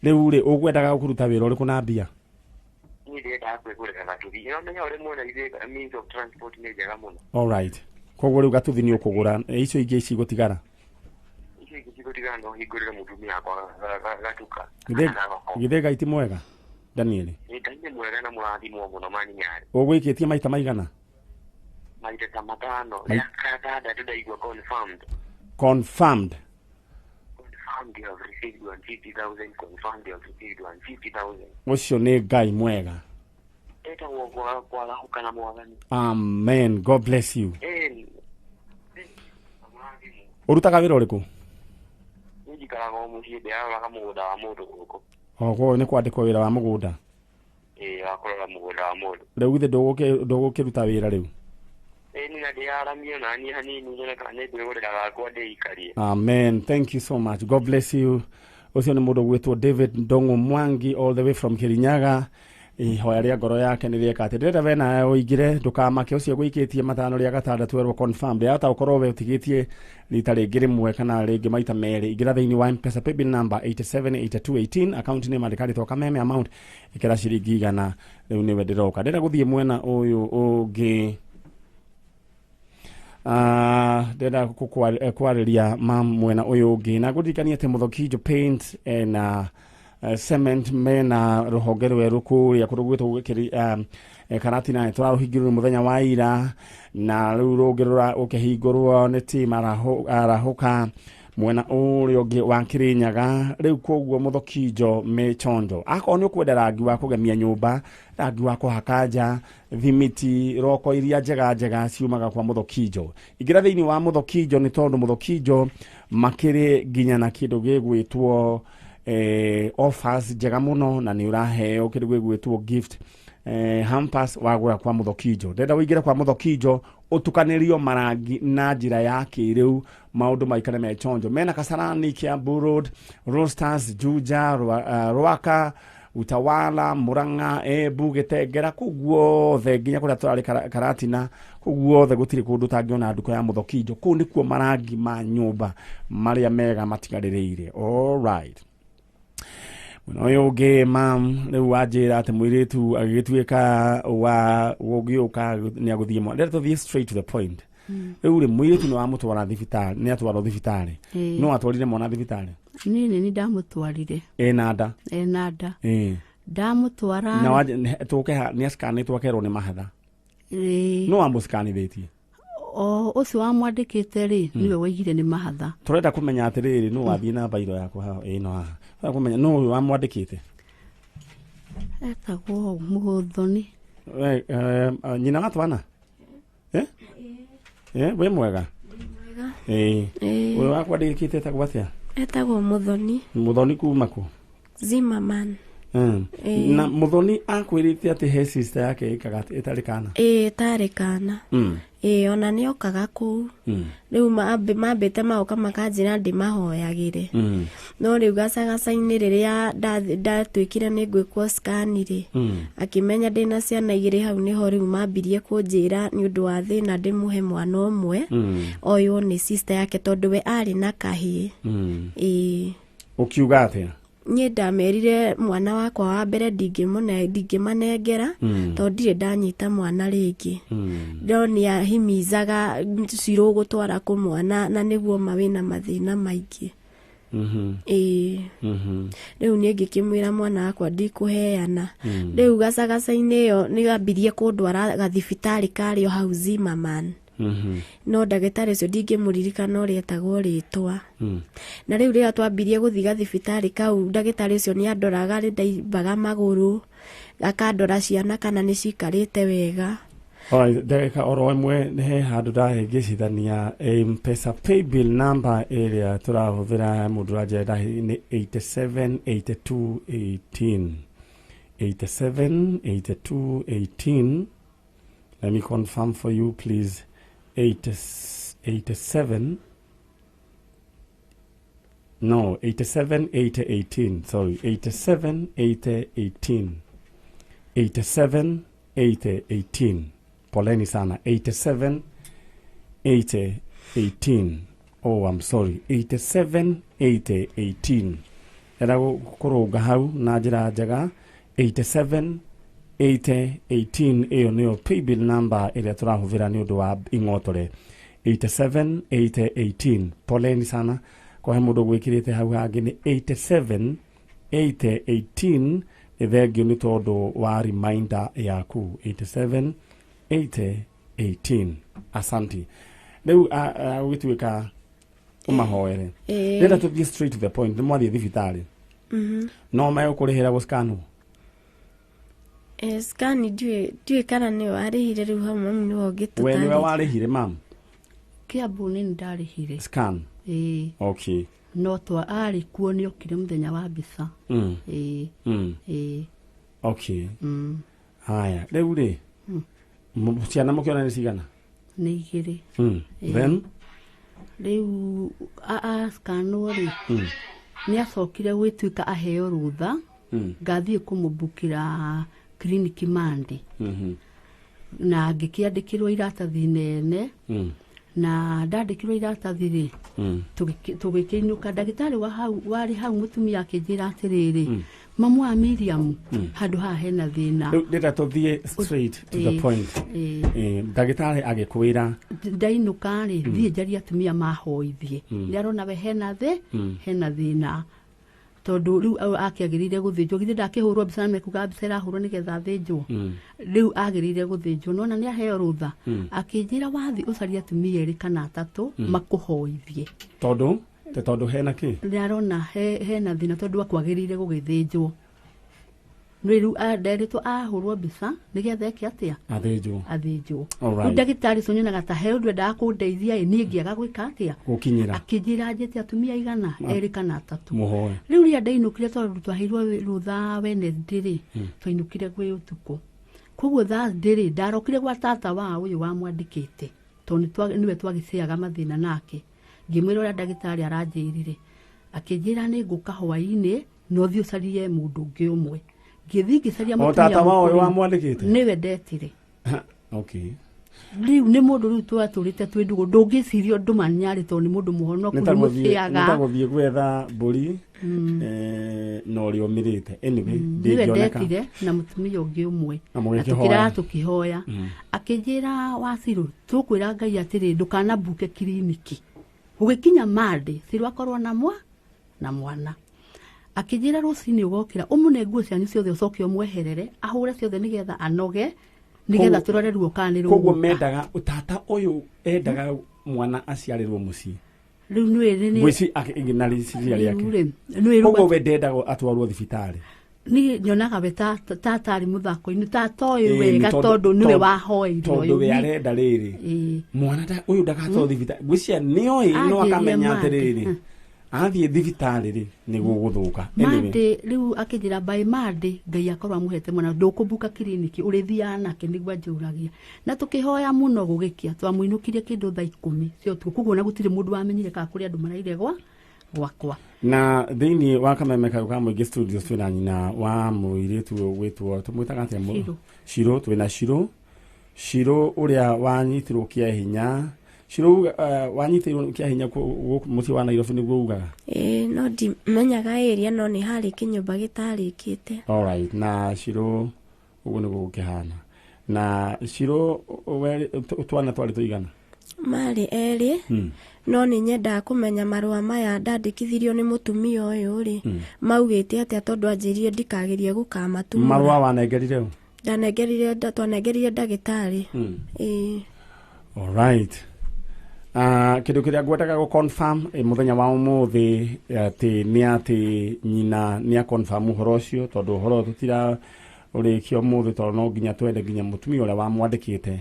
Rĩu rĩ, ũgwendaga kũruta wĩra ũrĩkũ na mbia? Alright, koguo rĩu gatuthi nĩ ũkũgũra, icio ingĩ cigũtigara? Githĩ Ngai ti mwega, Daniel? Ũgwĩkĩtie maita maigana? Confirmed. Ũcio nĩ Ngai mwega. Amen. God bless you. Ũrutaga wĩra ũrĩkũ? Oguo nĩ kwandĩkwo wĩra wa mũgũnda? Rĩu githĩ ndũgũkĩruta wĩra rĩu? Amen. Thank you so much. God bless you. Ũcio nĩ mũndũ gwĩtwo David Ndong'o Mwangi all the way from Kirinyaga. Ihoya rĩa ngoro yake nĩ rĩeka atĩ ndĩrenda we nawe ũingĩre, ndũkamake ũcio gwĩkĩtie 5 rĩa 6 werwo confirmed. Yahota gũkorwo we ũtigĩtie rita rĩngĩ rĩmwe kana rĩngĩ maita merĩ. Ingĩra thĩinĩ wa M-Pesa paybill number 878218, account name andĩka rĩtwa Kameme, amount ĩkĩra ciringi 100. Rĩu nĩwe ndĩroka. Ndĩrenda gũthiĩ mwena ũyũ ũngĩ. Ndĩrenda kwarĩria mam mwena ũyũ ũngĩ na ngũririkanie atĩ Mũthokinjo Paint na cement mena rũhonge rwerũ kũrĩa kũndũ gwĩtwo Karatina. Tũrarũhingĩrwo mũthenya wa ira na rĩu rũngĩ rũkĩhingũrwo nĩ team arahũka mwena ũrĩa ũngĩ wa Kirinyaga. Rĩu koguo Mũthokinjo me chonjo, akorwo nĩ ũkwenda rangi wa kũgemia nyũmba, rangi wa kũhaka nja, thimiti, roko iria njega njega ciumaga kwa Mũthokinjo. Ingĩra thĩinĩ wa Mũthokinjo nĩ tondũ Mũthokinjo makĩrĩ nginya na kĩndũ gĩgwĩtwo Offers njega mũno na nĩ ũraheo kĩndũ gĩgwĩtwo gift hampers wagũra kwa Muthokinjo. Ndĩrenda ũingĩre kwa Muthokinjo ũtukanĩrio marangi na njĩra ya kĩrĩu, maũndũ maikare me chonjo. Mena Kasarani, Kiambu Road, Roasters, Juja, Rwaka, Utawala, Murang'a, Embu, Gĩtengera, kũu guothe nginya kũrĩa tũrarĩ Karatina, kũu guothe gũtirĩ kũndũ ũtangĩona nduka ya Muthokinjo. Kũu nĩkuo marangi ma nyũmba marĩa mega matigarĩrĩire. All right. Mwena ũyũ ũngĩ, mam, rĩu wanjĩra atĩ mũirĩtu agĩgĩtuĩka wa gũgĩũka nĩ agũthiĩ mwana. Ndĩrenda tũthiĩ straight to the point. Rĩu rĩ, mũirĩtu nĩ wamũtwara thibitarĩ, nĩ atwarwo thibitarĩ? Ĩĩ. No atwarire mwana thibitarĩ? Niĩ nĩ ndamũtwarire. Ĩna nda? Ena nda. Ndamũtwara. Na tũke ha nĩ acikanĩtwo akerwo nĩ mahatha? Ĩĩ. No wamũcikanithĩtie? O ũcio wamwandĩkĩte rĩ, nĩwe waigire nĩ mahatha. Tũrenda kũmenya atĩrĩrĩ, nũ wathiĩ na bairo yakwa haha ĩno haha, tũrenda kũmenya nũ ũyũ wamwandĩkĩte. Etagwo Mũthoni. We, nyina wa twana? Eh? Eh, wĩ mwega? Mwega. Ĩĩ. Ĩĩ. Ũyũ wakwandĩkĩte etagwo atĩa? Etagwo Muthoni. Mũthoni kuma kũ? Zimmerman. Ĩĩ. Na Mũthoni akwĩrĩte atĩ he sister yake ĩkaga ĩtarĩ kana? Ĩĩ, ĩtarĩ kana. Ĩĩ, ona nĩ okaga kũu. Rĩu mambĩte magoka makanjĩra ndĩmahoyagĩre. No rĩu gacagaca-inĩ rĩrĩa ndatuĩkire nĩ ngwĩkwo scan rĩ, akĩmenya ndĩna ciana igĩrĩ, hau nĩho rĩu mambirie kũnjĩra nĩ ũndũ wa thĩna ndĩmũhe mwana ũmwe oywo nĩ sister yake tondũ we arĩ na kahĩĩ. Ĩĩ. Ũkiuga atĩa? Niĩ ndamerire mwana wakwa wa mbere ndingĩmanengera tondũ ndirĩ ndanyita mwana rĩngĩ. No nĩahimizaga cirũ gũtwara kũ mwana na nĩguo ma wĩna mathĩna maingĩ. Ĩĩ. Rĩu niĩ ngĩkĩmwĩra mwana wakwa ndikũheana. Rĩu gacagaca-inĩ ĩyo nĩambirie kũndwara gathibitarĩ karĩ o hau Zimmerman. No ndagĩtarĩ ũcio ndingĩmũririkana ũrĩa etagwo rĩtwa. Na rĩu rĩrĩa twambirie gũthiĩ gathibitarĩ kau, ndagĩtarĩ ũcio nĩ andoraga rĩ ndaimbaga magũrũ, akandora ciana kana nĩ cikarĩte wega. Alright, ndagĩka oro ĩmwe nĩ he handũ ndahĩngĩcithania Mpesa paybill number ĩrĩa tũrahũthĩra mũndũ ũranjĩra nĩ 87 82 18, 87 82 18. Let me confirm for you, please. 80, 87, no, 87 80 18, sorry, 87 80 18, 87 80 18. Poleni sana, 87 80 18. Oh, I'm sorry, 87 80 18. Era kũrũnga hau na njĩra njega, 87 80 18, ĩyo nĩyo paybill number ĩrĩa tũrahũthĩra nĩ ũndũ wa ing'otore, 87 80 18. Poleni sana kwa he mũndũ gwĩkĩrĩte hau hangĩ nĩ 87 80 18. Nĩ thengio nĩ tondũ wa reminder yaku, 87 80 18. Asanti. Rĩu ũgĩtuĩka ũmahoere. Ĩĩ. Ndĩrenda tũthiĩ straight to the point. Nĩ mwathiĩ thibitarĩ, no megũkũrĩhĩra gũscanwo? Scan ndiũĩ kana nĩwe warĩhire, rĩu hau mami nĩwe We nĩwe ũngĩtũtarĩria. warĩhire, mam? Kĩambu nĩ ndarĩhire. Scan? Ĩĩ. Okay. No twa arĩ kuo, nĩ okire mũthenya wa mbica. Ĩĩ. Ĩĩ. Okay. Haya, rĩu rĩ, ciana mũkĩona nĩ cigana? Nĩ igĩrĩ. Ĩĩ. Then? Rĩu askanwo rĩ, nĩ acokire gwĩtuĩka aheo rũtha ngathiĩ kũmũmbukĩra kiriniki Mandi, na ngĩkĩandĩkĩrwo iratathi nene, na ndandĩkĩrwo iratathi rĩ, tũgĩkĩinũka. Ndagĩtarĩ wa hau warĩ hau mũtumia akĩnjĩra atĩrĩrĩ, mamu wa Miriam, handũ haha hena thĩna. Rĩu ndĩrenda tũthiĩ straight to the point. Ndagĩtarĩ agĩkwĩra? Ndainũka rĩ, thiĩ njarie atumia mahoithie. Nĩ arona we hena thĩ hena thĩna tondũ rĩu akĩagĩrĩire gũthĩnjwo, githĩ ndakĩhũrwo mbica na mekuga mbica ĩrahũrwo nĩgetha athĩnjwo? Rĩu agĩrĩire gũthĩnjwo, nona nĩ aheo rũtha. Akĩnjĩra wathi ũcarie atumia erĩ kana atatũ makũhoithie. Tondũ te tondũ hena kĩ? Nĩ arona hena thĩna tondũ akwagĩrĩire gũgĩthĩnjwo. Nĩ rĩu nderĩtwo ahũrwo mbica nĩgetha eke atĩa athĩnjwo athĩnjwo. Alright. Rĩu ndagĩtarĩ ũcio nyonaga ta he ũndũ endaga kũndeithia ĩ niĩ ngĩaga gwĩka atĩa gũkinyĩra akĩnjĩra njĩte atumia igana erĩ kana atatũ. Mũhoe. Rĩu rĩrĩa ndainũkire tondũ twaheirwo rũtha Wednesday rĩ, twainũkire gwĩ ũtukũ, koguo Thursday rĩ ndarokire gwa tata wa ũyũ wamwandĩkĩte tondũ nĩwe twagĩcĩaga mathĩna nake. Ngĩmwĩra ũrĩa ndagĩtarĩ aranjĩrire, akĩnjĩra nĩ ngũka hwaĩ-inĩ no thiĩ ũcarie mũndũ ũngĩ ũmwe. Ngĩthiĩ ngĩcaria O mũtumia tata wa ũyũ mũkũrũ. wamwandĩkĩte? Nĩwe ndetire. Okay. Rĩu nĩ mũndũ rĩu twatũrĩte twĩ ndũgũ, ndũngĩciria ũndũ manyarĩ tondũ nĩ mũndũ mũhonoku, nĩ mũcĩaga. Nĩ ta gũthiĩ gwetha mbũri na ũrĩa ũmĩrĩte. Anyway, Nĩwe ndĩngĩoneka. ndetire na mũtumia ũngĩ ũmwe Na na mũgĩkĩhoya. tũkĩrara tũkĩhoya. Akĩnjĩra Wacirũ, tũkwĩra Ngai atĩrĩ, ndũkanambuke kiriniki gũgĩkinya Monday Cirũ akorwo na na mwana. Akĩnjĩra rũcinĩ ũgokĩra ũmũne nguo cianyu ciothe ũcoke ũmweherere ahũre ciothe nĩgetha anoge nĩgetha tũrore ruo kana nĩ Koguo rũgũka. mendaga tata ũyũ endaga mwana aciarĩrwo mũciĩ. Rĩu nĩwĩ Ngwĩci na rĩciria Rĩu rĩake. rĩ, nĩwĩ rĩu Koguo we ndendaga atwarwo thibitarĩ. Niĩ nyonaga we ta tarĩ mũthako-inĩ ta toĩ Ĩĩ, wega nĩ tondũ nĩwe wahoeirwo tondũ we ũyũ. arenda rĩrĩ Ĩĩ. mwana ũyũ ndagatwarwo thibitarĩ. Ngwĩciria nĩoĩ no Anjĩrire akamenya Monday. atĩrĩrĩ athiĩ thibitarĩ rĩ nĩ gũgũthũka. Anyway, Monday rĩu akĩnjĩra by Monday Ngai akorwo amũhete mwana ndũkũmbuka kiriniki ũrĩthiaga nake nĩguo anjũragia. Na tũkĩhoya mũno gũgĩkĩa, twamũinũkirie kĩndũ thaa 10 cia ũtukũ, koguo ona gũtirĩ mũndũ wamenyire kana kũrĩ andũ maraire gwakwa. Na thĩinĩ wa kameme kau ka mũingĩ studios twĩna nyina wa mũirĩtu ũgwĩtwo tũmwĩtaga atĩa Shirũ. Shirũ, twĩna Shirũ. Shirũ ũrĩa wanyitirwo kĩa hinya. Shirũ wanyitirwo kĩa hinya gũkũ mũciĩ wa Nairobi nĩguo ugaga? Ĩĩ, no ndimenyaga area no nĩ harĩ kĩnyũmba gĩtarĩkĩte. Alright, na Shirũ ũguo nĩguo gũkĩhana. Na Shirũ we twana twarĩ tũigana? Marĩ erĩ. No nĩ nyendaga kũmenya marũa maya ndandĩkithirio nĩ mũtumia ũyũ rĩ, maugĩte atĩa tondũ anjĩrire ndikagerie gũkamatumũra. Marũa wanengerire ũ? Ndanengerire twanengerire ndagĩtarĩ. Ĩĩ. Alright. Kĩndũ kĩrĩa ngwendaga gũ confirm mũthenya wa ũmũthĩ atĩ nĩ atĩ nyina nĩ a confirm ũhoro ũcio tondũ ũhoro ũyũ tũtira ũrĩkia ũmũthĩ tondũ no nginya twende nginya mũtumia ũrĩa wamwandĩkĩte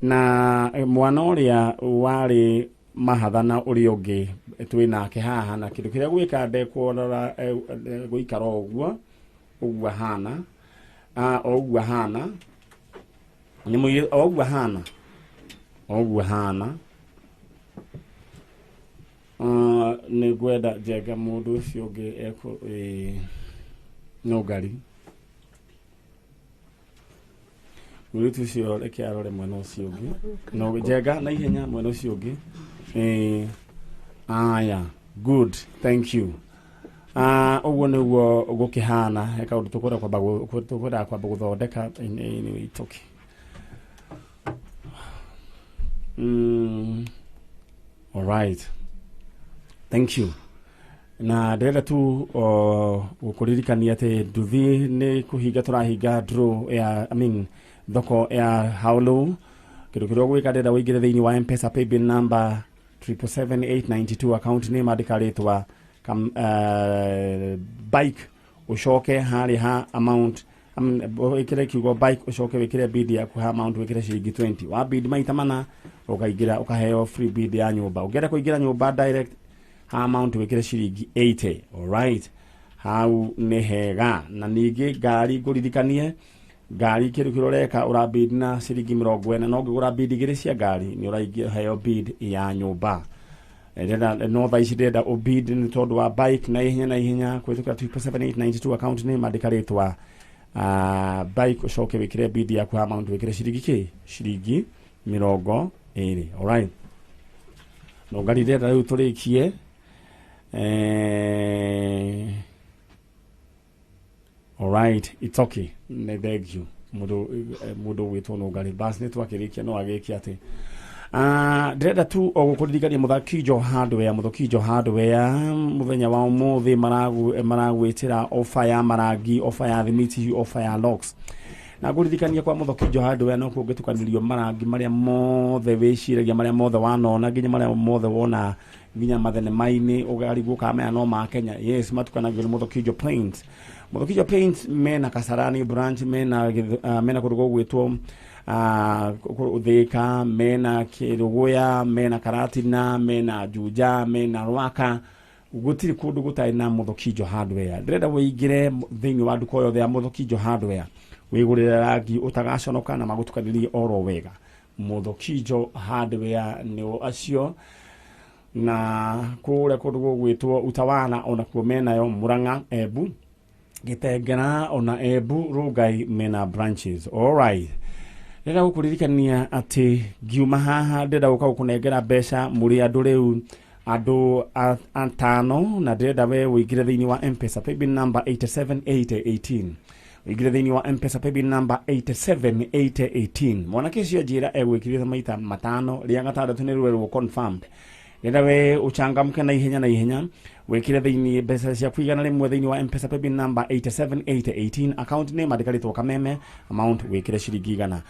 na mwana ũrĩa warĩ mahatha na ũrĩa ũngĩ twĩ nake haha. Na kĩndũ kĩrĩa gwĩka ndekworora gũikara o ũguo ũguo ahana, o ũguo ahana nĩ mũirĩtu o ũguo ahana o ũguo ahana. Nĩ ngwenda njenga mũndũ ũcio ũngĩ ekũ no ngari mũirĩtu ũcio reke arore mwena ũcio ũngĩ no njenga na ihenya mwena ũcio ũngĩ. Aya, good, thank you. Ũguo nĩguo gũkĩhana. He kaũndũ tũkwenda kwamba tũkwendaga kwamba gũthondeka. Anyway, it's okay. Alright, thank you. Na ndĩrenda tu gũkũririkania atĩ nduthi nĩ kũhinga tũrahinga draw ya, I mean, thoko ya Haulo. Kĩndũ kĩrĩa ũgwĩka, ndĩrenda ũingĩre thĩinĩ wa M-Pesa paybill number 777892, account name andĩka rĩtwa bike, ũcoke harĩa ha amount, I mean, wĩkĩre kiugo bike, ũcoke wĩkĩre bid yaku ha amount, wĩkĩre ciringi 20 wa bid maita mana ũkaingĩra ũkaheo free bid ya nyũmba. Ũngĩenda kũingĩra nyũmba direct, ha amount wĩkĩre ciringi 80. Alright, hau nĩ hega. Na ningĩ ngari, ngũririkanie ngari, kĩndũ kĩrĩa ũreka ũrabid na ciringi 40, no ũngĩgũra bid igĩrĩ cia ngari nĩ ũraheo bid ya nyũmba. Ndĩrenda no thaa ici ndĩrenda ũbid nĩ tondũ wa bike na ihenya na ihenya kũhĩtũkĩra 777892, account name andĩka rĩtwa bike, ũcoke wĩkĩre bid yaku ha amount wĩkĩre ciringi kĩ ciringi 20. Alright, no ngari ndĩrenda rĩu tũrĩkie. Alright, it's okay, nĩ thank you mũndũ mũndũ ũgwĩtwo Nũngari. Bas, nĩ twakĩrĩkia no agĩkia atĩ ndĩrenda tu o gũkũririkania Mũthakijo Hardware. Mũthakijo Hardware mũthenya wa ũmũthĩ maragwĩtĩra ofa ya marangi, ofa ya thimiti, ofa ya locks. Na ngũririkania kwa Mũthakijo Hardware no kũngĩtukanĩrio marangi marĩa mothe wĩciragia, marĩa mothe wanona, nginya marĩa mothe wona nginya mathenema-inĩ ũkarigwo kana maya no ma Kenya. Yes, matukanagio nĩ Mũthakijo Paints. Muthokijo Paints mena Kasarani branch, mena mena kũndũ gũgwĩtwo Thika, mena Kĩrũgũya, mena Karatina, mena Juja, mena Rwaka. Gũtirĩ kũndũ gũtarĩ na Muthokijo Hardware. Ndĩrenda wĩingĩre thĩinĩ wa nduka yothe ya Muthokijo Hardware, wĩgũrĩre rangi ũtagaconoka na magũtukanĩrie oro wega. Muthokijo Hardware nĩo acio. Na kũrĩa kũndũ gũgwĩtwo Utawala onakuo menayo, Murang'a, Embu, Gĩtengera, ona Embu Rongai mena branches. Alright, ndĩrenda gũkũririkania atĩ ngiuma haha ndĩrenda gũka gũkũnengera mbeca mũrĩ andũ rĩu andũ atano, na ndĩrenda we ũingĩre thĩinĩ wa M-Pesa paybill number 87818, ũingĩre thĩinĩ wa M-Pesa paybill number 87818. Mwanake ũcio njĩra egwĩkĩrĩte maita 5, rĩa gatandatũ nĩ rwerwo confirmed. Ndĩrenda we ũchangamke na ihenya na ihenya, wĩkĩre thĩinĩ mbeca ciaku 100 thĩinĩ wa M-Pesa paybill number 87818, account name andĩka rĩtwa Kameme, amount wĩkĩre ciringi 100.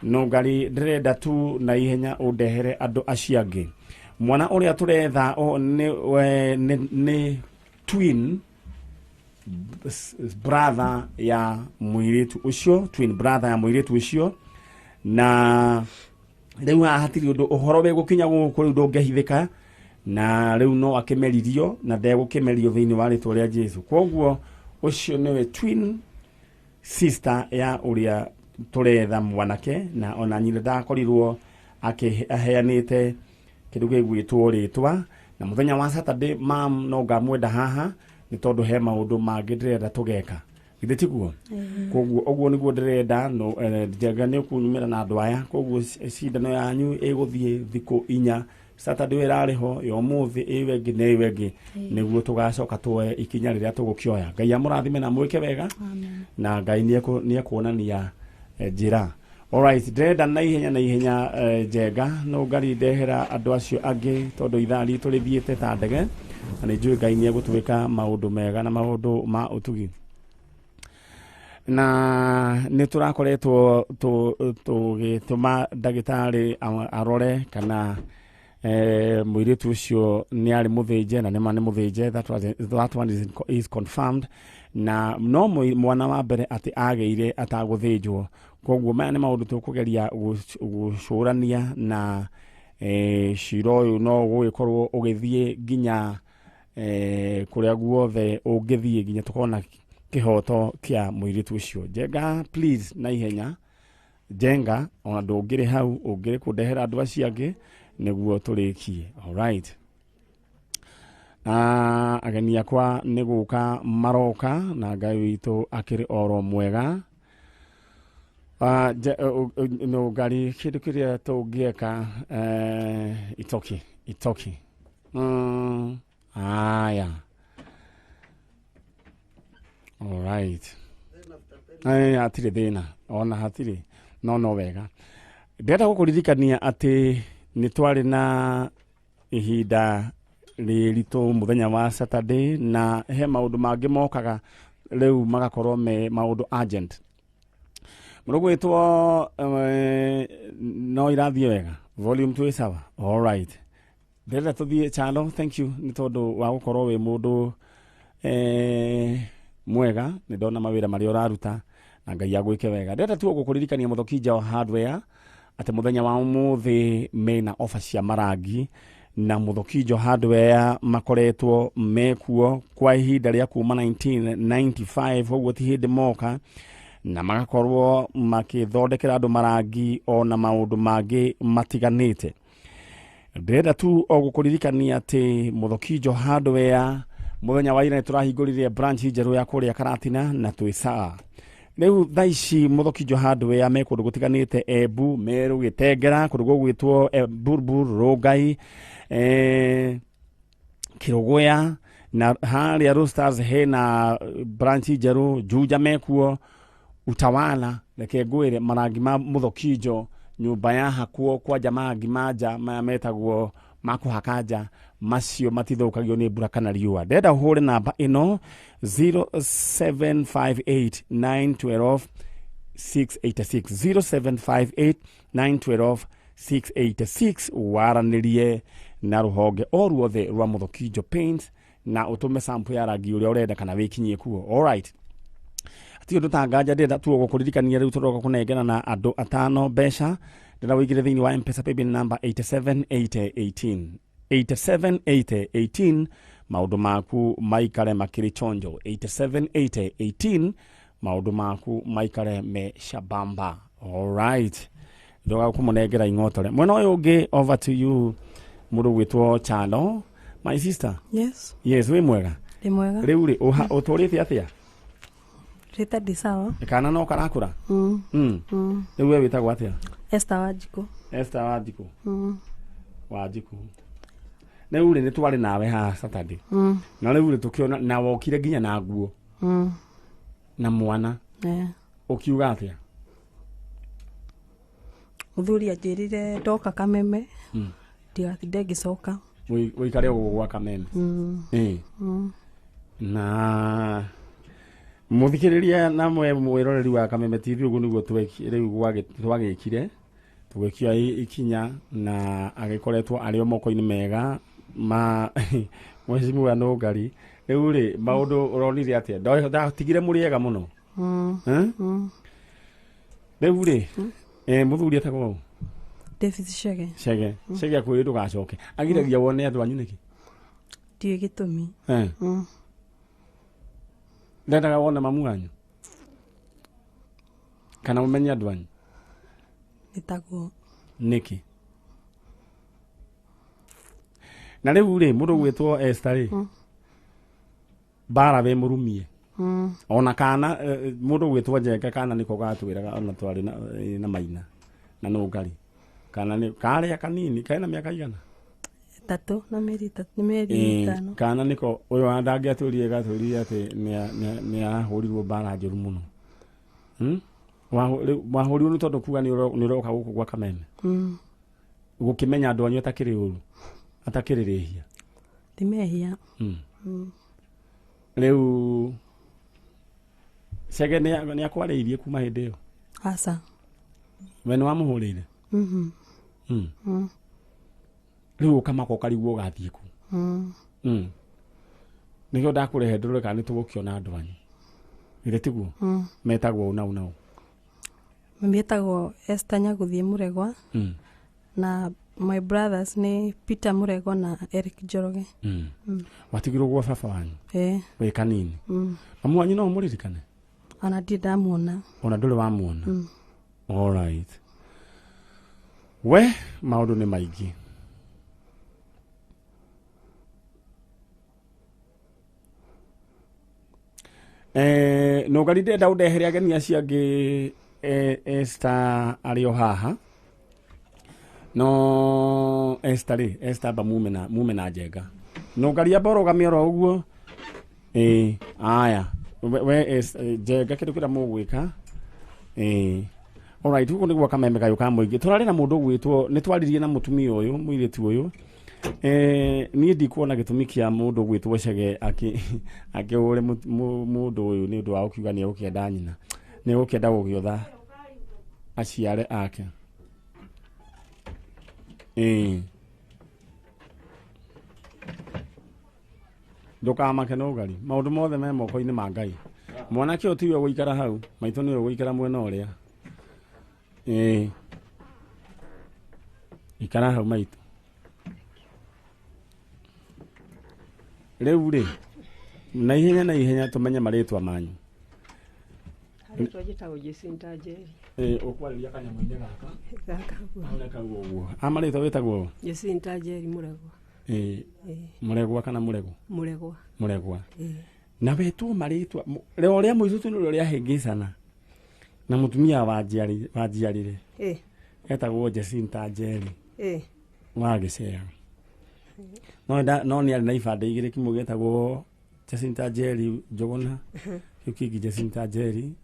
No ngari ndĩrenda tu na ihenya ũndehere andũ acio angĩ. Mwana ũrĩa tũretha nĩ twin brother ya mũirĩtu ũcio, twin brother ya mũirĩtu ũcio. Na rĩu haha hatirĩ ũndũ, ũhoro wĩgũkinya gũkũ rĩu ndũngĩhithĩka, na rĩu no akĩmeririo na ndegũkĩmerio thĩinĩ wa rĩtwa rĩa Jesu. Koguo ũcio nĩwe twin sister ya ũrĩa tũretha mwanake, na ona nyina ndakorirwo aheanĩte kĩndũ gĩgwĩtwo rĩtwa. Na mũthenya wa Saturday mam no ngamwenda haha nĩ tondũ he maũndũ mangĩ ndĩrenda tũgeka, githĩ tiguo? Koguo ũguo nĩguo ndĩrenda. No Njenga nĩ ũkunyumĩra na andũ aya, koguo cindano yanyu ĩgũthiĩ thikũ 4, Saturday ĩrarĩ ho ya ũmũthĩ, ĩyo ĩngĩ na ĩyo ĩngĩ, nĩguo tũgacoka tuoe ikinya rĩrĩa tũgũkĩoya. Ngai amũrathime na mwĩke wega, na Ngai nĩekuonania njĩra. Alright, ndĩrenda na ihenya na ihenya Njenga no ngari ndehera andũ acio angĩ tondũ ithaa ritũ rĩthiĩte ta ndege, na nĩ njũĩ Ngai nĩegũtwĩka maũndũ mega na maũndũ ma ũtugi. Na nĩ tũrakoretwo tũgĩtũma ndagĩtarĩ arore kana mũirĩtu ũcio nĩ arĩ mũthĩnje, na nĩma nĩ mũthĩnje. That one is confirmed. Na no mwana wa mbere atĩ agĩire atagũthĩnjwo. Koguo maya nĩ maũndũ tũkũgeria gũcũrania, na cira ũyũ no ũgũgĩkorwo ũgĩthiĩ nginya kũrĩa guothe ũngĩthiĩ nginya tũkona kĩhoto kĩa mũirĩtu ũcio. Njenga please na ihenya, Njenga ona ndũngĩrĩ hau ũngĩrĩ kũndehera andũ acio angĩ nĩguo tũrĩkie. Alright, ageni akwa nĩ gũka maroka, na Ngai witũ akĩrĩ oro mwega. No ngari kĩndũ kĩrĩa tũngĩeka, itoki itoki. Aya, alright, hatirĩ thĩna ona hatirĩ, no wega. Ndĩrenda gũkũririkania atĩ nĩ twarĩ na ihinda rĩritũ mũthenya wa Saturday, na he maũndũ mangĩ mokaga rĩu magakorwo me maũndũ urgent. Mũrũgwĩtwo no irathiĩ wega, volume 2 sawa. Alright, ndĩrenda tũthiĩ channel. Thank you nĩ tondũ wa gũkorwo wĩ mũndũ mwega, nĩ ndona mawĩra marĩa ũraruta, na Ngai agwĩke wega. Ndĩrenda tu gũkũririkania Muthokinja Hardware atĩ mũthenya wa ũmũthĩ mena ofa cia marangi, na Muthokinjo Hardware makoretwo mekuo kwa ihinda rĩa kuma 1995, ũguo ti hĩndĩ moka, na magakorwo makĩthondekera andũ marangi ona maũndũ mangĩ matiganĩte. Ndĩrenda tu o gũkũririkania atĩ Muthokinjo Hardware mũthenya wa ira nĩ tũrahingũrire branch njerũ ya kũrĩa Karatina, na twĩ sawa. Rĩu thaa ici Muthokinjo Hardware me kũndũ gũtiganĩte, Embu, Meru, Gĩtengera, kũndũ gũgwĩtwo Burbur, Rongai, Kĩrũgũya, na harĩa Roasters hena branch njerũ, Juja mekuo, Utawala. Reke ngwĩre marangi ma Muthokinjo nyũmba ya hakwo kwanja marangi ma nja maya metagwo ma kũhaka nja, macio matithũkagio nĩ mbura kana riũa. Ndĩrenda ũhũre namba ĩno 0758 912 686, 0758 912 686, waranĩrie na rũhonge o ruothe rwa Muthokinjo Paint na ũtũme sample ya rangi ũrĩa ũrenda kana wĩkinyie kuo. Alright, Hatirĩ ũndũ ta nganja, ndĩrenda tu gũkũririkania rĩu tũroka kũnengera na andũ atano mbeca. Ndĩrenda wĩingĩre thĩinĩ wa Mpesa paybill number 87818 87818, maũndũ maku maikare makĩrĩ chonjo. 87818, maũndũ maku maikare me shabamba. Alright, ndoga kũmũnengera ing'otore mwena ũyũ ũngĩ. Over to you, mũndũ gwĩtwo Chano, my sister. Yes. Yes, wĩ mwega? Ndĩ mwega. Rĩu rĩ, ũtũrĩte atĩa? Rĩta ndĩ sawa. Kana no karakũra? Mm. Rĩu we wĩtagwo atĩa? Esther Wanjikũ. Esther Wanjikũ. Wanjikũ, rĩu rĩ, nĩ twarĩ nawe haha Saturday. Na rĩu rĩ, tũkĩona na wokire nginya na nguo na mwana. Ũkiuga atĩa? Mũthuri anjĩrire ndoka Kameme ndigatinde ngĩcoka. Ũikare ũguo gwa Kameme. Na mũthikĩrĩria na mwe mwĩroreri wa Kameme TV, ũguo nĩguo rĩu twagĩkire, tũgĩkioya ikinya na agĩkoretwo arĩ o moko-inĩ mega ma mheshimiwa Nũngari. Rĩu rĩ, maũndũ ũronire atĩa? Ndatigire mũrĩ ega mũno. Eh? Rĩu rĩ, mũthuri etagwo ũ? David Chege. Chege. Chege akwĩrĩ ndũgacoke, agiragia wone andũ anyu nĩkĩ? Ndiũĩ gĩtũmi. Ndendaga wone mamu wanyu kana ũmenye andũ anyu? Nĩ taguo. Nĩkĩ? Na rĩu rĩ, mũndũ gwĩtwo Esther rĩ, mbara wĩ mũrumie. Ona kana mũndũ gwĩtwo Njenga, kana nĩko gatwĩraga ona twarĩ na Maina na Nũngari, kana nĩ karĩa kanini kena mĩaka igana? 3 na mĩeri 3, nĩ mĩeri 5. Kana nĩko ũyũ ndangĩatwĩrire, gatwĩrire atĩ nĩ ahũrirwo mbara njũru mũno. Wahũrirwo nĩ tondũ kuga nĩ ũroka gũkũ gwa Kameme. Gũkĩmenya andũ anyu atakĩrĩ ũru, atakĩrĩ rĩhia. Ti mehia. Rĩu Chege nĩ akwarĩirie kuma hĩndĩ ĩyo? Aca. We nĩ wamũhũrĩire? Mhm. Rĩu ũkamaka ũkarigwo ũgathiĩ kũ? Nĩkĩo ndakũrehe ndũrore kana nĩ tũgũkĩona andũ anyu. Githĩ tiguo? Metagwo ũũ na ũũ na ũũ. Mami etagwo Esther Nyagũthiĩ Mũregwa. Na my brothers nĩ Peter Mũregwa na Eric Njoroge. Watigirwo gwa baba wanyu? Ĩĩ. Wĩ kanini? Mamu wanyu no ũmũririkane? Ona ndirĩ ndamuona. Ona ndũrĩ wamuona? All right. We maũndũ nĩ maingĩ. Nũngari, ndĩrenda ũndehere ageni acio angĩ. Esther arĩ o haha, no Esther rĩ, Esther amba mume na Njenga. Nũngari, amba ũrũgame oro ũguo. Aya, we Njenga, kĩndũ kĩrĩa mũgwĩka. Alright, gũkũ nĩguo Kameme kayũ ka mũingĩ. Tũrarĩ na mũndũ ũgwĩtwo, nĩ twaririe na mũtumia ũyũ, mũirĩtu ũyũ. Niĩ ndikuona gĩtũmi kĩa mũndũ ũgwĩtwo Chege akĩhũre mũndũ ũyũ nĩ ũndũ wa gũkiuga nĩ egũkĩenda nyina, nĩ egũkĩenda gũgĩotha aciare ake. Ndũkamake Nũngari, maũndũ mothe me moko-inĩ ma Ngai. Mwanake ũyũ tiwe gũikara hau, maitũ nĩwe gũikara mwena ũrĩa. Ikara hau maitũ. Rĩu rĩ, na ihenya na ihenya tũmenye marĩtwa manyu. Rĩtwa njĩtagwo Jacinta Njeri. Ũkwarĩria kanyamũ-inĩ gaka. Gaka. Hau kau ũguo. A marĩtwa wĩtagwo? Jacinta Njeri Mũregwa. Mũregwa kana Mũregwa? Mũregwa. Mũregwa. Ĩĩ. Na wetwo marĩtwa rĩo rĩa mũico tu nĩrĩo rĩahĩngĩcana na mũtumia wanjiarire. Etagwo Jacinta Njeri wa Gĩcea. No nĩ arĩ na ibandĩ igĩrĩ, kĩmwe gĩtagwo Jacinta Njeri Njũgũna, kĩu kĩngĩ Jacinta Njeri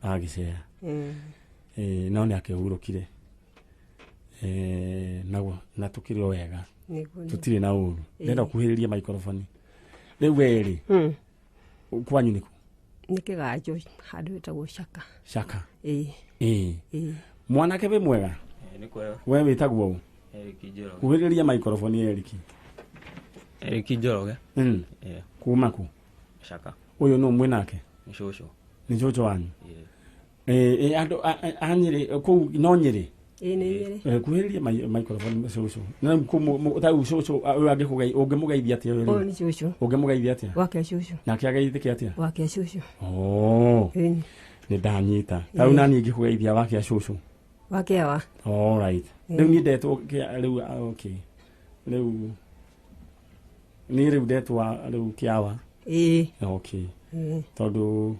wa Gĩcea. No nĩ akĩhurũkire. Naguo na tũkĩrĩ o wega. Nĩguo. Tũtirĩ na ũru. Ndĩrenda kuhĩrĩria microphone. Rĩu we rĩ, kwanyu nĩkũ? Nĩ Kĩganjo, handũ hetagwo Caka. Caka. Ĩĩ. Ĩĩ. Mwanake wĩ mwega? Nĩ kwega. We wĩtagwo ũ? Eric Njoroge. Kuhĩrĩria microphone, Eric. Eric Njoroge. Ĩĩ. Kuma kũ? Caka. Ũyũ nũ mwĩ nake? Nĩ cũcũ. Nĩ cũcũ wanyu. Andũ a Nyĩrĩ kũu no Nyĩrĩ. Ĩĩ nĩ Nyĩrĩ. Kuhĩrĩria microphone cũcũ. Na kũu ta rĩu cũcũ ũyũ angĩkũgeithia ũngĩmũgeithia atĩa ũyũ Ũyũ rĩu? nĩ cũcũ. Ũngĩmũgeithia atĩa? Wake cũcũ. Nake ageithĩke atĩa? Wake cũcũ. Oh. Ĩĩ. Nĩ ndanyita. Ta rĩu naniĩ ingĩkũgeithia wake cũcũ. Wake awa. All right. Rĩu niĩ ndetwo rĩu okay. Rĩu niĩ rĩu ndetwa rĩu kĩawa. Ĩĩ. Okay. Ĩĩ. Tondũ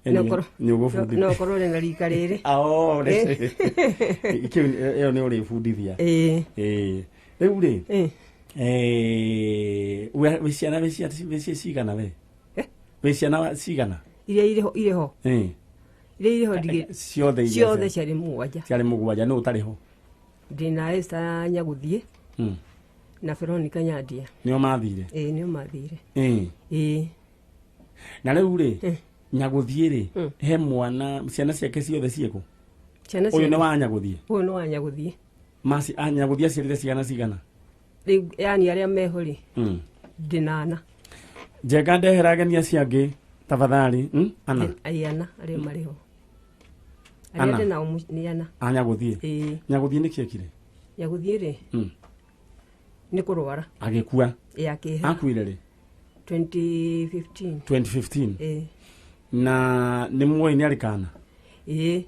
No korwo- nĩ ũgũbundithia. No korwo ũrĩ na rika rĩrĩ. Oh, kĩu ĩyo nĩ ũrĩbundithia. Ĩĩ. Ĩĩ. Rĩu rĩ. Wĩ ciana wĩ cigana we? Wĩ ciana cigana? Iria irĩ ho irĩ ho. Ĩĩ. Iria irĩ ho ndigĩ. Ciothe iria Ciothe ciarĩ mũgwanja. Ciarĩ mũgwanja nũ ũtarĩ ho? Ndĩna Esther Nyagũthiĩ na Veronica Nyandia. Nĩo mathire? Ĩĩ nĩo mathire. Ĩĩ. Ĩĩ. Na rĩu rĩ, Nyagũthiĩ rĩ, he mwana ciana ciake ciothe ciĩkũ? Ciana Ũyũ nĩ ciake- wa Nyagũthiĩ? Ũyũ nĩ wa Nyagũthiĩ. Maci a Nyagũthiĩ aciarire ciana cigana? Rĩu yani arĩa meho rĩ ndĩna ana. Njenga ndehera ageni acio angĩ tafadhali. Ana. Ĩĩ ana arĩa marĩ ho. Arĩa Ana. ndĩnao nĩ ana. A Nyagũthiĩ. Ĩĩ. Nyagũthiĩ nĩkĩ ekire? Nyagũthiĩ rĩ nĩ kũrwara. Agĩkua. Ĩĩ akĩhera. Akuire rĩ? 2015. 2015. Ĩĩ. Na nĩ muoĩ nĩ arĩ kana? Ĩĩ.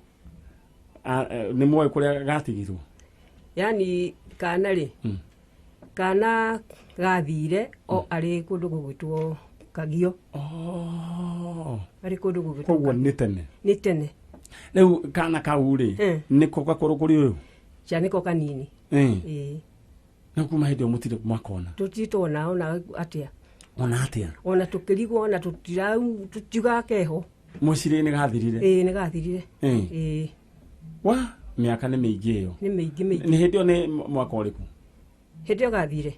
Nĩ muoĩ kũrĩa gatigirwo? Yani kana rĩ kana gathire o arĩ kũndũ gũgwĩtwo Kagio. Arĩ kũndũ gũgwĩtwo Koguo nĩ tene. nĩ tene. Rĩu kana kau rĩ nĩko gakũrũ kũrĩ ũyũ? Ca nĩko kanini. Ĩĩ. Na kuma hĩndĩ ĩyo mũtirĩ mwakona? Tũtirĩ tuona ona atĩa. Ona atĩa? Ona tũkĩrigwo ona tũtiugaga keho. Mũcirĩ nĩ gathirire? Ĩĩ nĩ gathirire. Ĩĩ. Wa mĩaka nĩ mĩingĩ ĩyo. Nĩ mĩingĩ mĩingĩ. Nĩ hĩndĩ ĩyo nĩ mwaka ũrĩkũ? Hĩndĩ ĩyo gathire.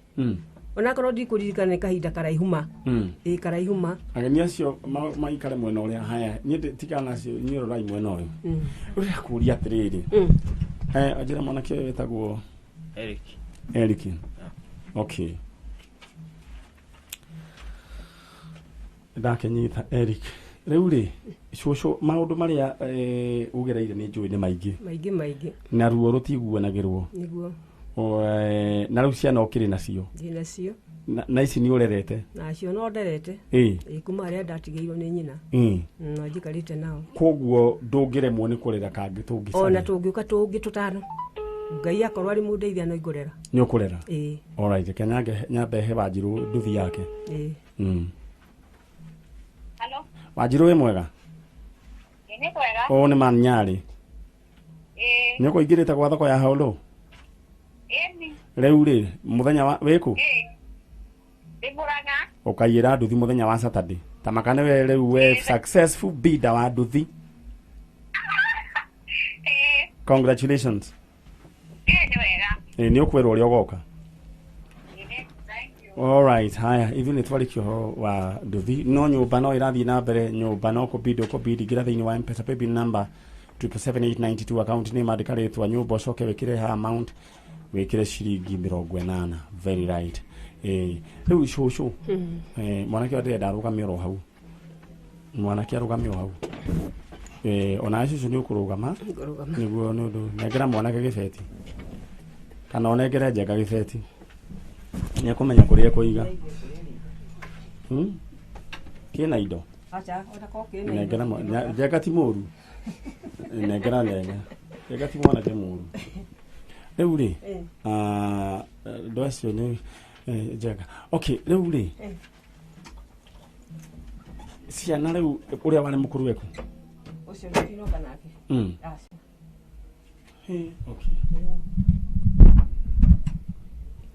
Onakorwo ndikũririkana nĩ kahinda karaihu ma. Ĩĩ karaihu ma. Ageni acio maikare mwena ũrĩa haya niĩ tigana nacio inyuĩ rorai mwena ũyũ. Ũrĩa kũria atĩrĩrĩ. Anjĩra mwanake ũyũ wĩtagwo Eric. Eric. Okay. Ndakenyita Eric. Rĩu rĩ cũcũ maũndũ marĩa ũgereire nĩ njũĩ nĩ maingĩ. Maingĩ maingĩ. Na ruo rũtiguanagĩrwo. Nĩguo. Na rĩu ciana ũkĩrĩ nacio? Ndĩ nacio. Na ici nĩ ũrerete? Nacio no nderete. Ĩĩ. Ĩĩ kuma harĩa ndatigĩirwo nĩ nyina. No njikarĩte nao. Koguo ndũngĩremwo nĩ kũrera kangĩ tũngĩcaria? Ona tũngĩũka tũngĩ tũtano. Ngai akorwo arĩ mũndeithia no ingũrera. Nĩ ũkũrera? Ĩĩ. Alright, reke nyambe he Wanjirũ nduthi yake. Ĩĩ. Hello. Wanjirũ wĩ mwega? Ĩĩ nĩ kwega. Ũũ nĩ man Nyarĩ. Ĩĩ. Nĩ ũkũingĩrĩte gwa thoko ya Haũlũ? Ĩni. Rĩu rĩ mũthenya wa wĩkũ? Ĩĩ. Ndĩ Mũrang'a. Ũkaiyĩra nduthi mũthenya wa Saturday. Ta maka nĩwe rĩu we successful bidder wa nduthi. Ĩĩ. Congratulations. Ĩĩ nĩ wega. Ĩĩ nĩ ũkwĩrwo ũrĩa ũgoka. Ĩĩ thank you. All right, haya ithuĩ nĩ twarĩkia ũhoro wa nduthi no nyũmba no ĩrathiĩ na mbere nyũmba no kũbidi ũkũbidi ingĩra thĩinĩ wa M-Pesa paybill number 77789 account name andĩka rĩtwa nyũmba ũcoke wĩkĩre ha amount wĩkĩre ciringi 80 very right. Rĩu cũcũ mwanake ũyũ ndĩrenda arũgame oro hau mwanake arũgame o hau ona cũcũ nĩ ũkũrũgama nĩguo nĩ ũndũ nengera mwanake gĩbeti kana ũnengere Njenga gĩbeti nĩ ekũmenya kũrĩa ekũiga. Kĩna indo? Acha, ona ko kĩna indo. Nengera Njenga ti mũru. Nengera Njenga. Njenga ti mwanake mũru. Rĩu rĩ andũ acio nĩ Njenga. Okay, rĩu rĩ ciana rĩu ũrĩa warĩ mũkũrũ ekũ? Ũcio tũtinoka nake. Aca. Okay.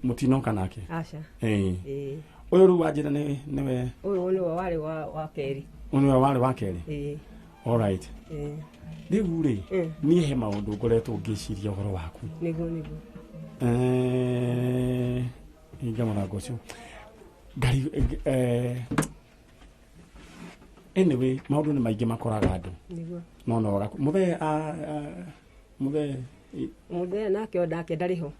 Mũtinoka nake? Aca. Ĩĩ. Ũyũ rĩu wanjĩra nĩwe? Ũyũ nĩwe warĩ wa kerĩ. Ũyũ nĩwe warĩ wa kerĩ? Ĩĩ. All right. Ĩĩ. Rĩu rĩ niĩ he maũndũ ngoretwo ngĩciria ũhoro waku. Nĩguo nĩguo. Hinga mũrango ũcio. Ngari anyway maũndũ nĩ maingĩ makoraga andũ. Nĩguo. No no mũthee mũthee Mũthee nake onake ndarĩ ho.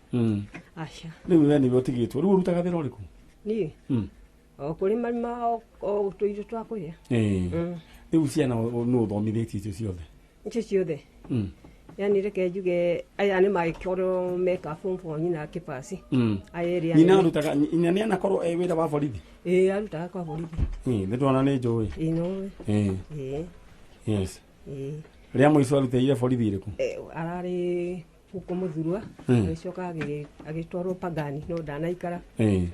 Aca. Rĩu we nĩwe ũtigĩtwo. Rĩu ũrutaga wĩra ũrĩkũ? Niĩ? O kũrĩma o tũirio twa kũrĩa. Ĩĩ. Rĩu ciana nũ ũthomithĩtie icio ciothe? Icio ciothe. Yani reke njuge aya nĩ magĩkorwo meka form 4 nyina akĩpasi. Aya erĩ Nyina arutaga, nyina nĩ anakorwo e wĩra wa borithi? Ĩĩ, arutaga kwa borithi. Ĩĩ, nĩ ndona nĩ njũĩ. Ĩĩ, no. Ĩĩ. Ĩĩ. Yes. Ĩĩ. Rĩa mũico arutĩire borithi ĩrĩkũ? Ararĩ gũkũ Mũthurwa, agĩcoka agĩtwarwo Pagani, no ndanaikara.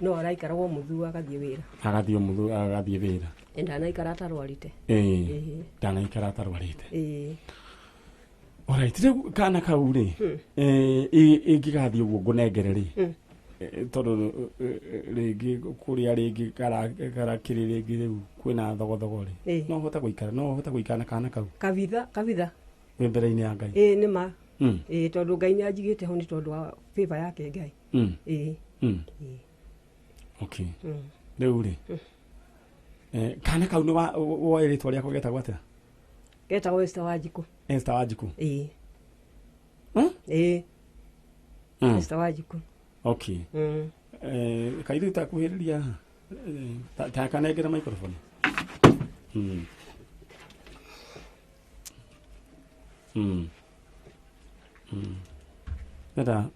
No araikaragwo Mũthurwa agathiĩ wĩra. Agathiĩ Mũthurwa agathiĩ wĩra. Ndanaikara atarwarĩte. Ĩĩ. Ndanaikara atarwarĩte. Ĩĩ. Alright, rĩu kana kau rĩ, ĩngĩgathiĩ ũguo ngũnengere rĩ, tondũ rĩngĩ kũrĩa rĩngĩ karakĩrĩ rĩngĩ rĩu kwĩna thogothogo rĩ, no ũhote gũikara, no ũhote gũikara na kana kau? Kabitha, kabitha. Wĩ mbere-inĩ ya Ngai. Ĩĩ, nĩ ma. Ĩĩ, tondũ Ngai nĩ anjigĩte ho nĩ tondũ wa favor yake Ngai. Ĩĩ. Okay. Rĩu rĩ, kana kau nĩ woe rĩtwa rĩako getagwo atĩa? Getagwo Esther Wanjikũ. Esther Wanjikũ. Ĩĩ. Ĩĩ. Esther Wanjikũ. Okay. Kairĩtu takuhĩrĩria ta kanengera microphone. Nenda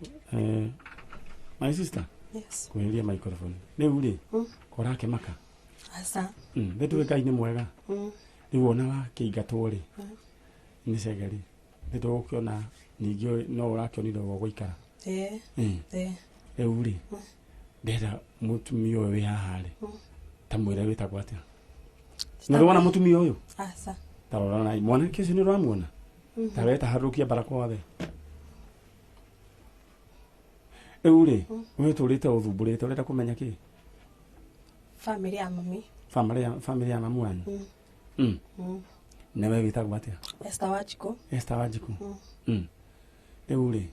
my sister. Yes. Kuhĩrĩria microphone. Rĩu rĩ, korakĩmaka? Aca. Nĩ tũĩ Ngai nĩ mwega. Rĩu ona wakĩingatwo rĩ, nĩ cegeri, nĩ tũgũkĩona ningĩ no ũrakĩonire gwa gũikara. Ĩĩ. Ĩĩ. Rĩu rĩ, ndĩrenda mũtumia ũyũ wĩ haha rĩ, ta mwĩre wĩtagwo atĩa? Nĩ ũrona mũtumia ũyũ? Aca. Ta rora na mwanake ũcio nĩ ũramuona? Ta weta harũkia barakoa we. Rĩu rĩ, we tũrĩte ũthumbũrĩte, ũrenda kũmenya kĩ? Family ya mami. Family ya mamu wanyu? Na we wĩtagwo atĩa? Esther Wanjikũ. Esther Wanjikũ. Rĩu rĩ,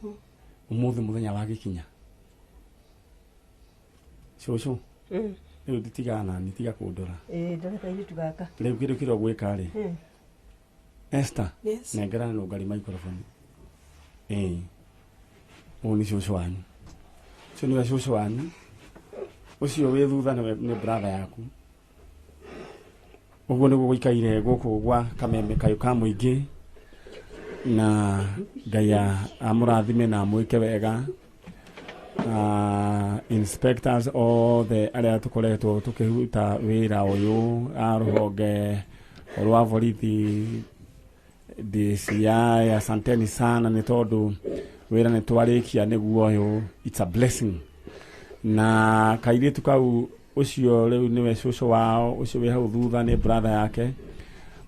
ũmũthĩ mũthenya wa gĩkinya. Cũcũ. Rĩu tiga nani, tiga kũndora. Ĩĩ, ndore kairĩtu gaka. Rĩu kĩndũ kĩrĩa ũgwĩka rĩ. Esther. Yes. Nengera nũngari microphone. Ĩĩ. Ũyũ nĩ cũcũ wanyu. Ũcio nĩwe cũcũ wanyu. Ũcio wĩ thutha nĩ brother yaku. Ũguo nĩguo gũikaire gũkũ gwa Kameme Kayũ ka Mũingĩ, na Ngai amũrathime na amwĩke wega. Inspectors othe arĩa tũkoretwo tũkĩruta wĩra ũyũ a rũhonge rwa borithi DCI, asanteni sana nĩ tondũ wĩra nĩ twarĩkia nĩguo ũyũ, it's a blessing. Na kairĩtu kau ũcio rĩu nĩwe cũcũ wao, ũcio wĩ hau thutha nĩ brother yake.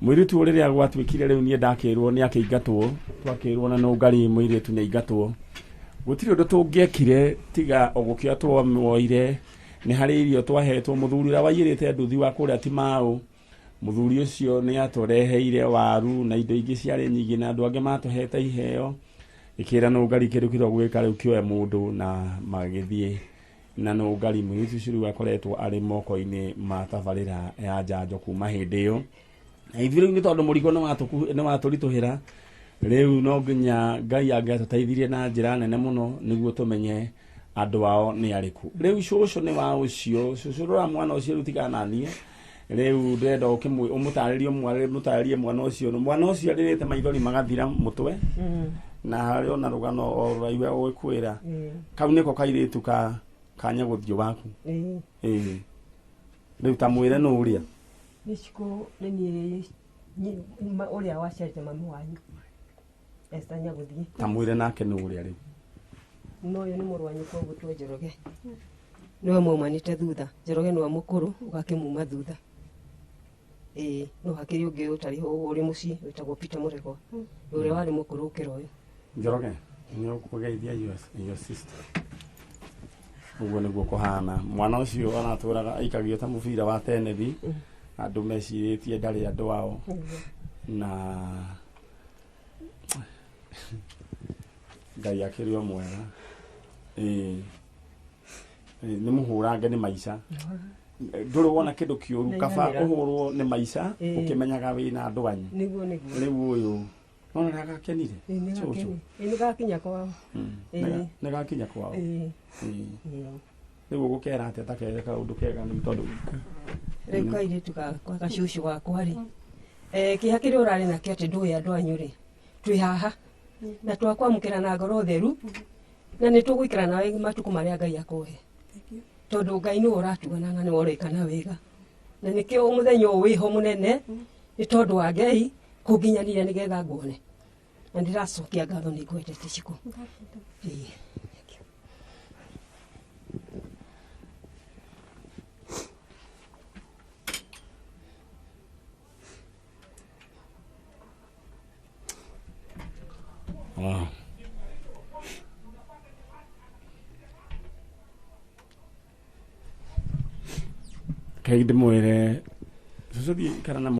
Mũirĩtu ũyũ rĩrĩa gwatuĩkire rĩu niĩ ndakĩrwo nĩ akĩingatwo, twakĩrwo na nũngari mũirĩtu nĩ aingatwo. Gũtirĩ ũndũ tũngĩekire tiga o gũkĩoya twamuoire, nĩ harĩ irio twahetwo mũthuri ũrĩa waiyĩrĩte nduthi wa kũrĩa Timau. Mũthuri ũcio nĩ atũreheire waru na indo ingĩ ciarĩ nyingĩ na andũ angĩ matũhete iheo. Ĩkĩra nũngari kĩndũ kĩrĩa ũgwĩka rĩu kĩoe mũndũ na magĩthiĩ na nũngari. Mũirĩtu ũcio rĩu akoretwo arĩ moko-inĩ ma tabarĩra ya njanjo kuma hĩndĩ ĩyo. Na ithuĩ rĩu nĩ tondũ mũrigo nĩ watũritũhĩra, rĩu no nginya Ngai angĩatũteithirie na njĩra nene mũno nĩguo tũmenye andũ ao nĩ arĩkũ. Rĩu cũcũ nĩ wa ũcio, cũcũ rora mwana ũcio rĩu tigana na niĩ. Rĩu ndĩrenda ũmũtarĩrie mũtarĩrie mwana ũcio. Mwana ũcio arĩrĩte maithori magathira mũtwe. Na harĩ ona rũgano o rũraihu ũgũkwĩra. Kau nĩko kairĩtu ka kanyagũthiũ waku. Ĩĩ. Rĩu ta mwĩre nũ ũrĩa? Nĩ cikũ nĩ niĩ ũrĩa waciarĩte mami wanyu. Esther Nyagũthiĩ. Ta mwĩre nake nũ ũrĩa rĩu? No ũyũ nĩ mũrũ wa nyũkwa ũgwĩtwo Njoroge. Nĩwe maumanĩte thutha. Njoroge nĩwe mũkũrũ ũgakĩmuma thutha. Ĩĩ, no hakĩrĩ ũngĩ ũtarĩ ho ũrĩ mũciĩ wĩtagwo Peter Mũregwa. Ũrĩa warĩ mũkũrũ gũkĩra ũyũ. Njoroge, nĩ ũkũgeithia your sister. Ũguo nĩguo kũhana. Mwana ũcio aratũraga aikagio ta mũbira wa tenethi. Andũ mecirĩtie ndarĩ andũ ao. Na Ngai akĩrĩ o mwega. Ĩĩ. Nĩ mũhũrange nĩ maica. Ndũrĩ wona kĩndũ kĩũru kaba ũhũrwo nĩ maica ũkĩmenyaga wĩna andũ anyu. Nĩguo nĩguo. Rĩu ũyũ nona nĩ agakenire. Ĩĩ nĩ gakinya kwao. Nĩ gakinya kwao. Ĩĩ. Rĩu ũgũkera atĩa ta kere kaũndũ kega nĩ tondũ rĩu kairĩtu gakwa gacucu gakwa rĩ Kĩeha kĩrĩa ũrarĩ nakĩo atĩ ndũĩ andũ anyu rĩ, twĩ haha na twakwamũkĩra na ngoro theru, na nĩ tũgũikara nawe matukũ marĩa Ngai akũhe, tondũ Ngai nĩwe ũratugana na nĩwe ũrekana wega, na nĩkĩo mũthenya ũyũ wĩho mũnene nĩ tondũ wa Ngai kũnginyanĩria nĩgetha nguone, na ndĩracokia ngatho nĩ ngwendete Cikũ. Ĩĩ. Wow. Kai ndĩmwĩre cũcũ thiĩ ikara na.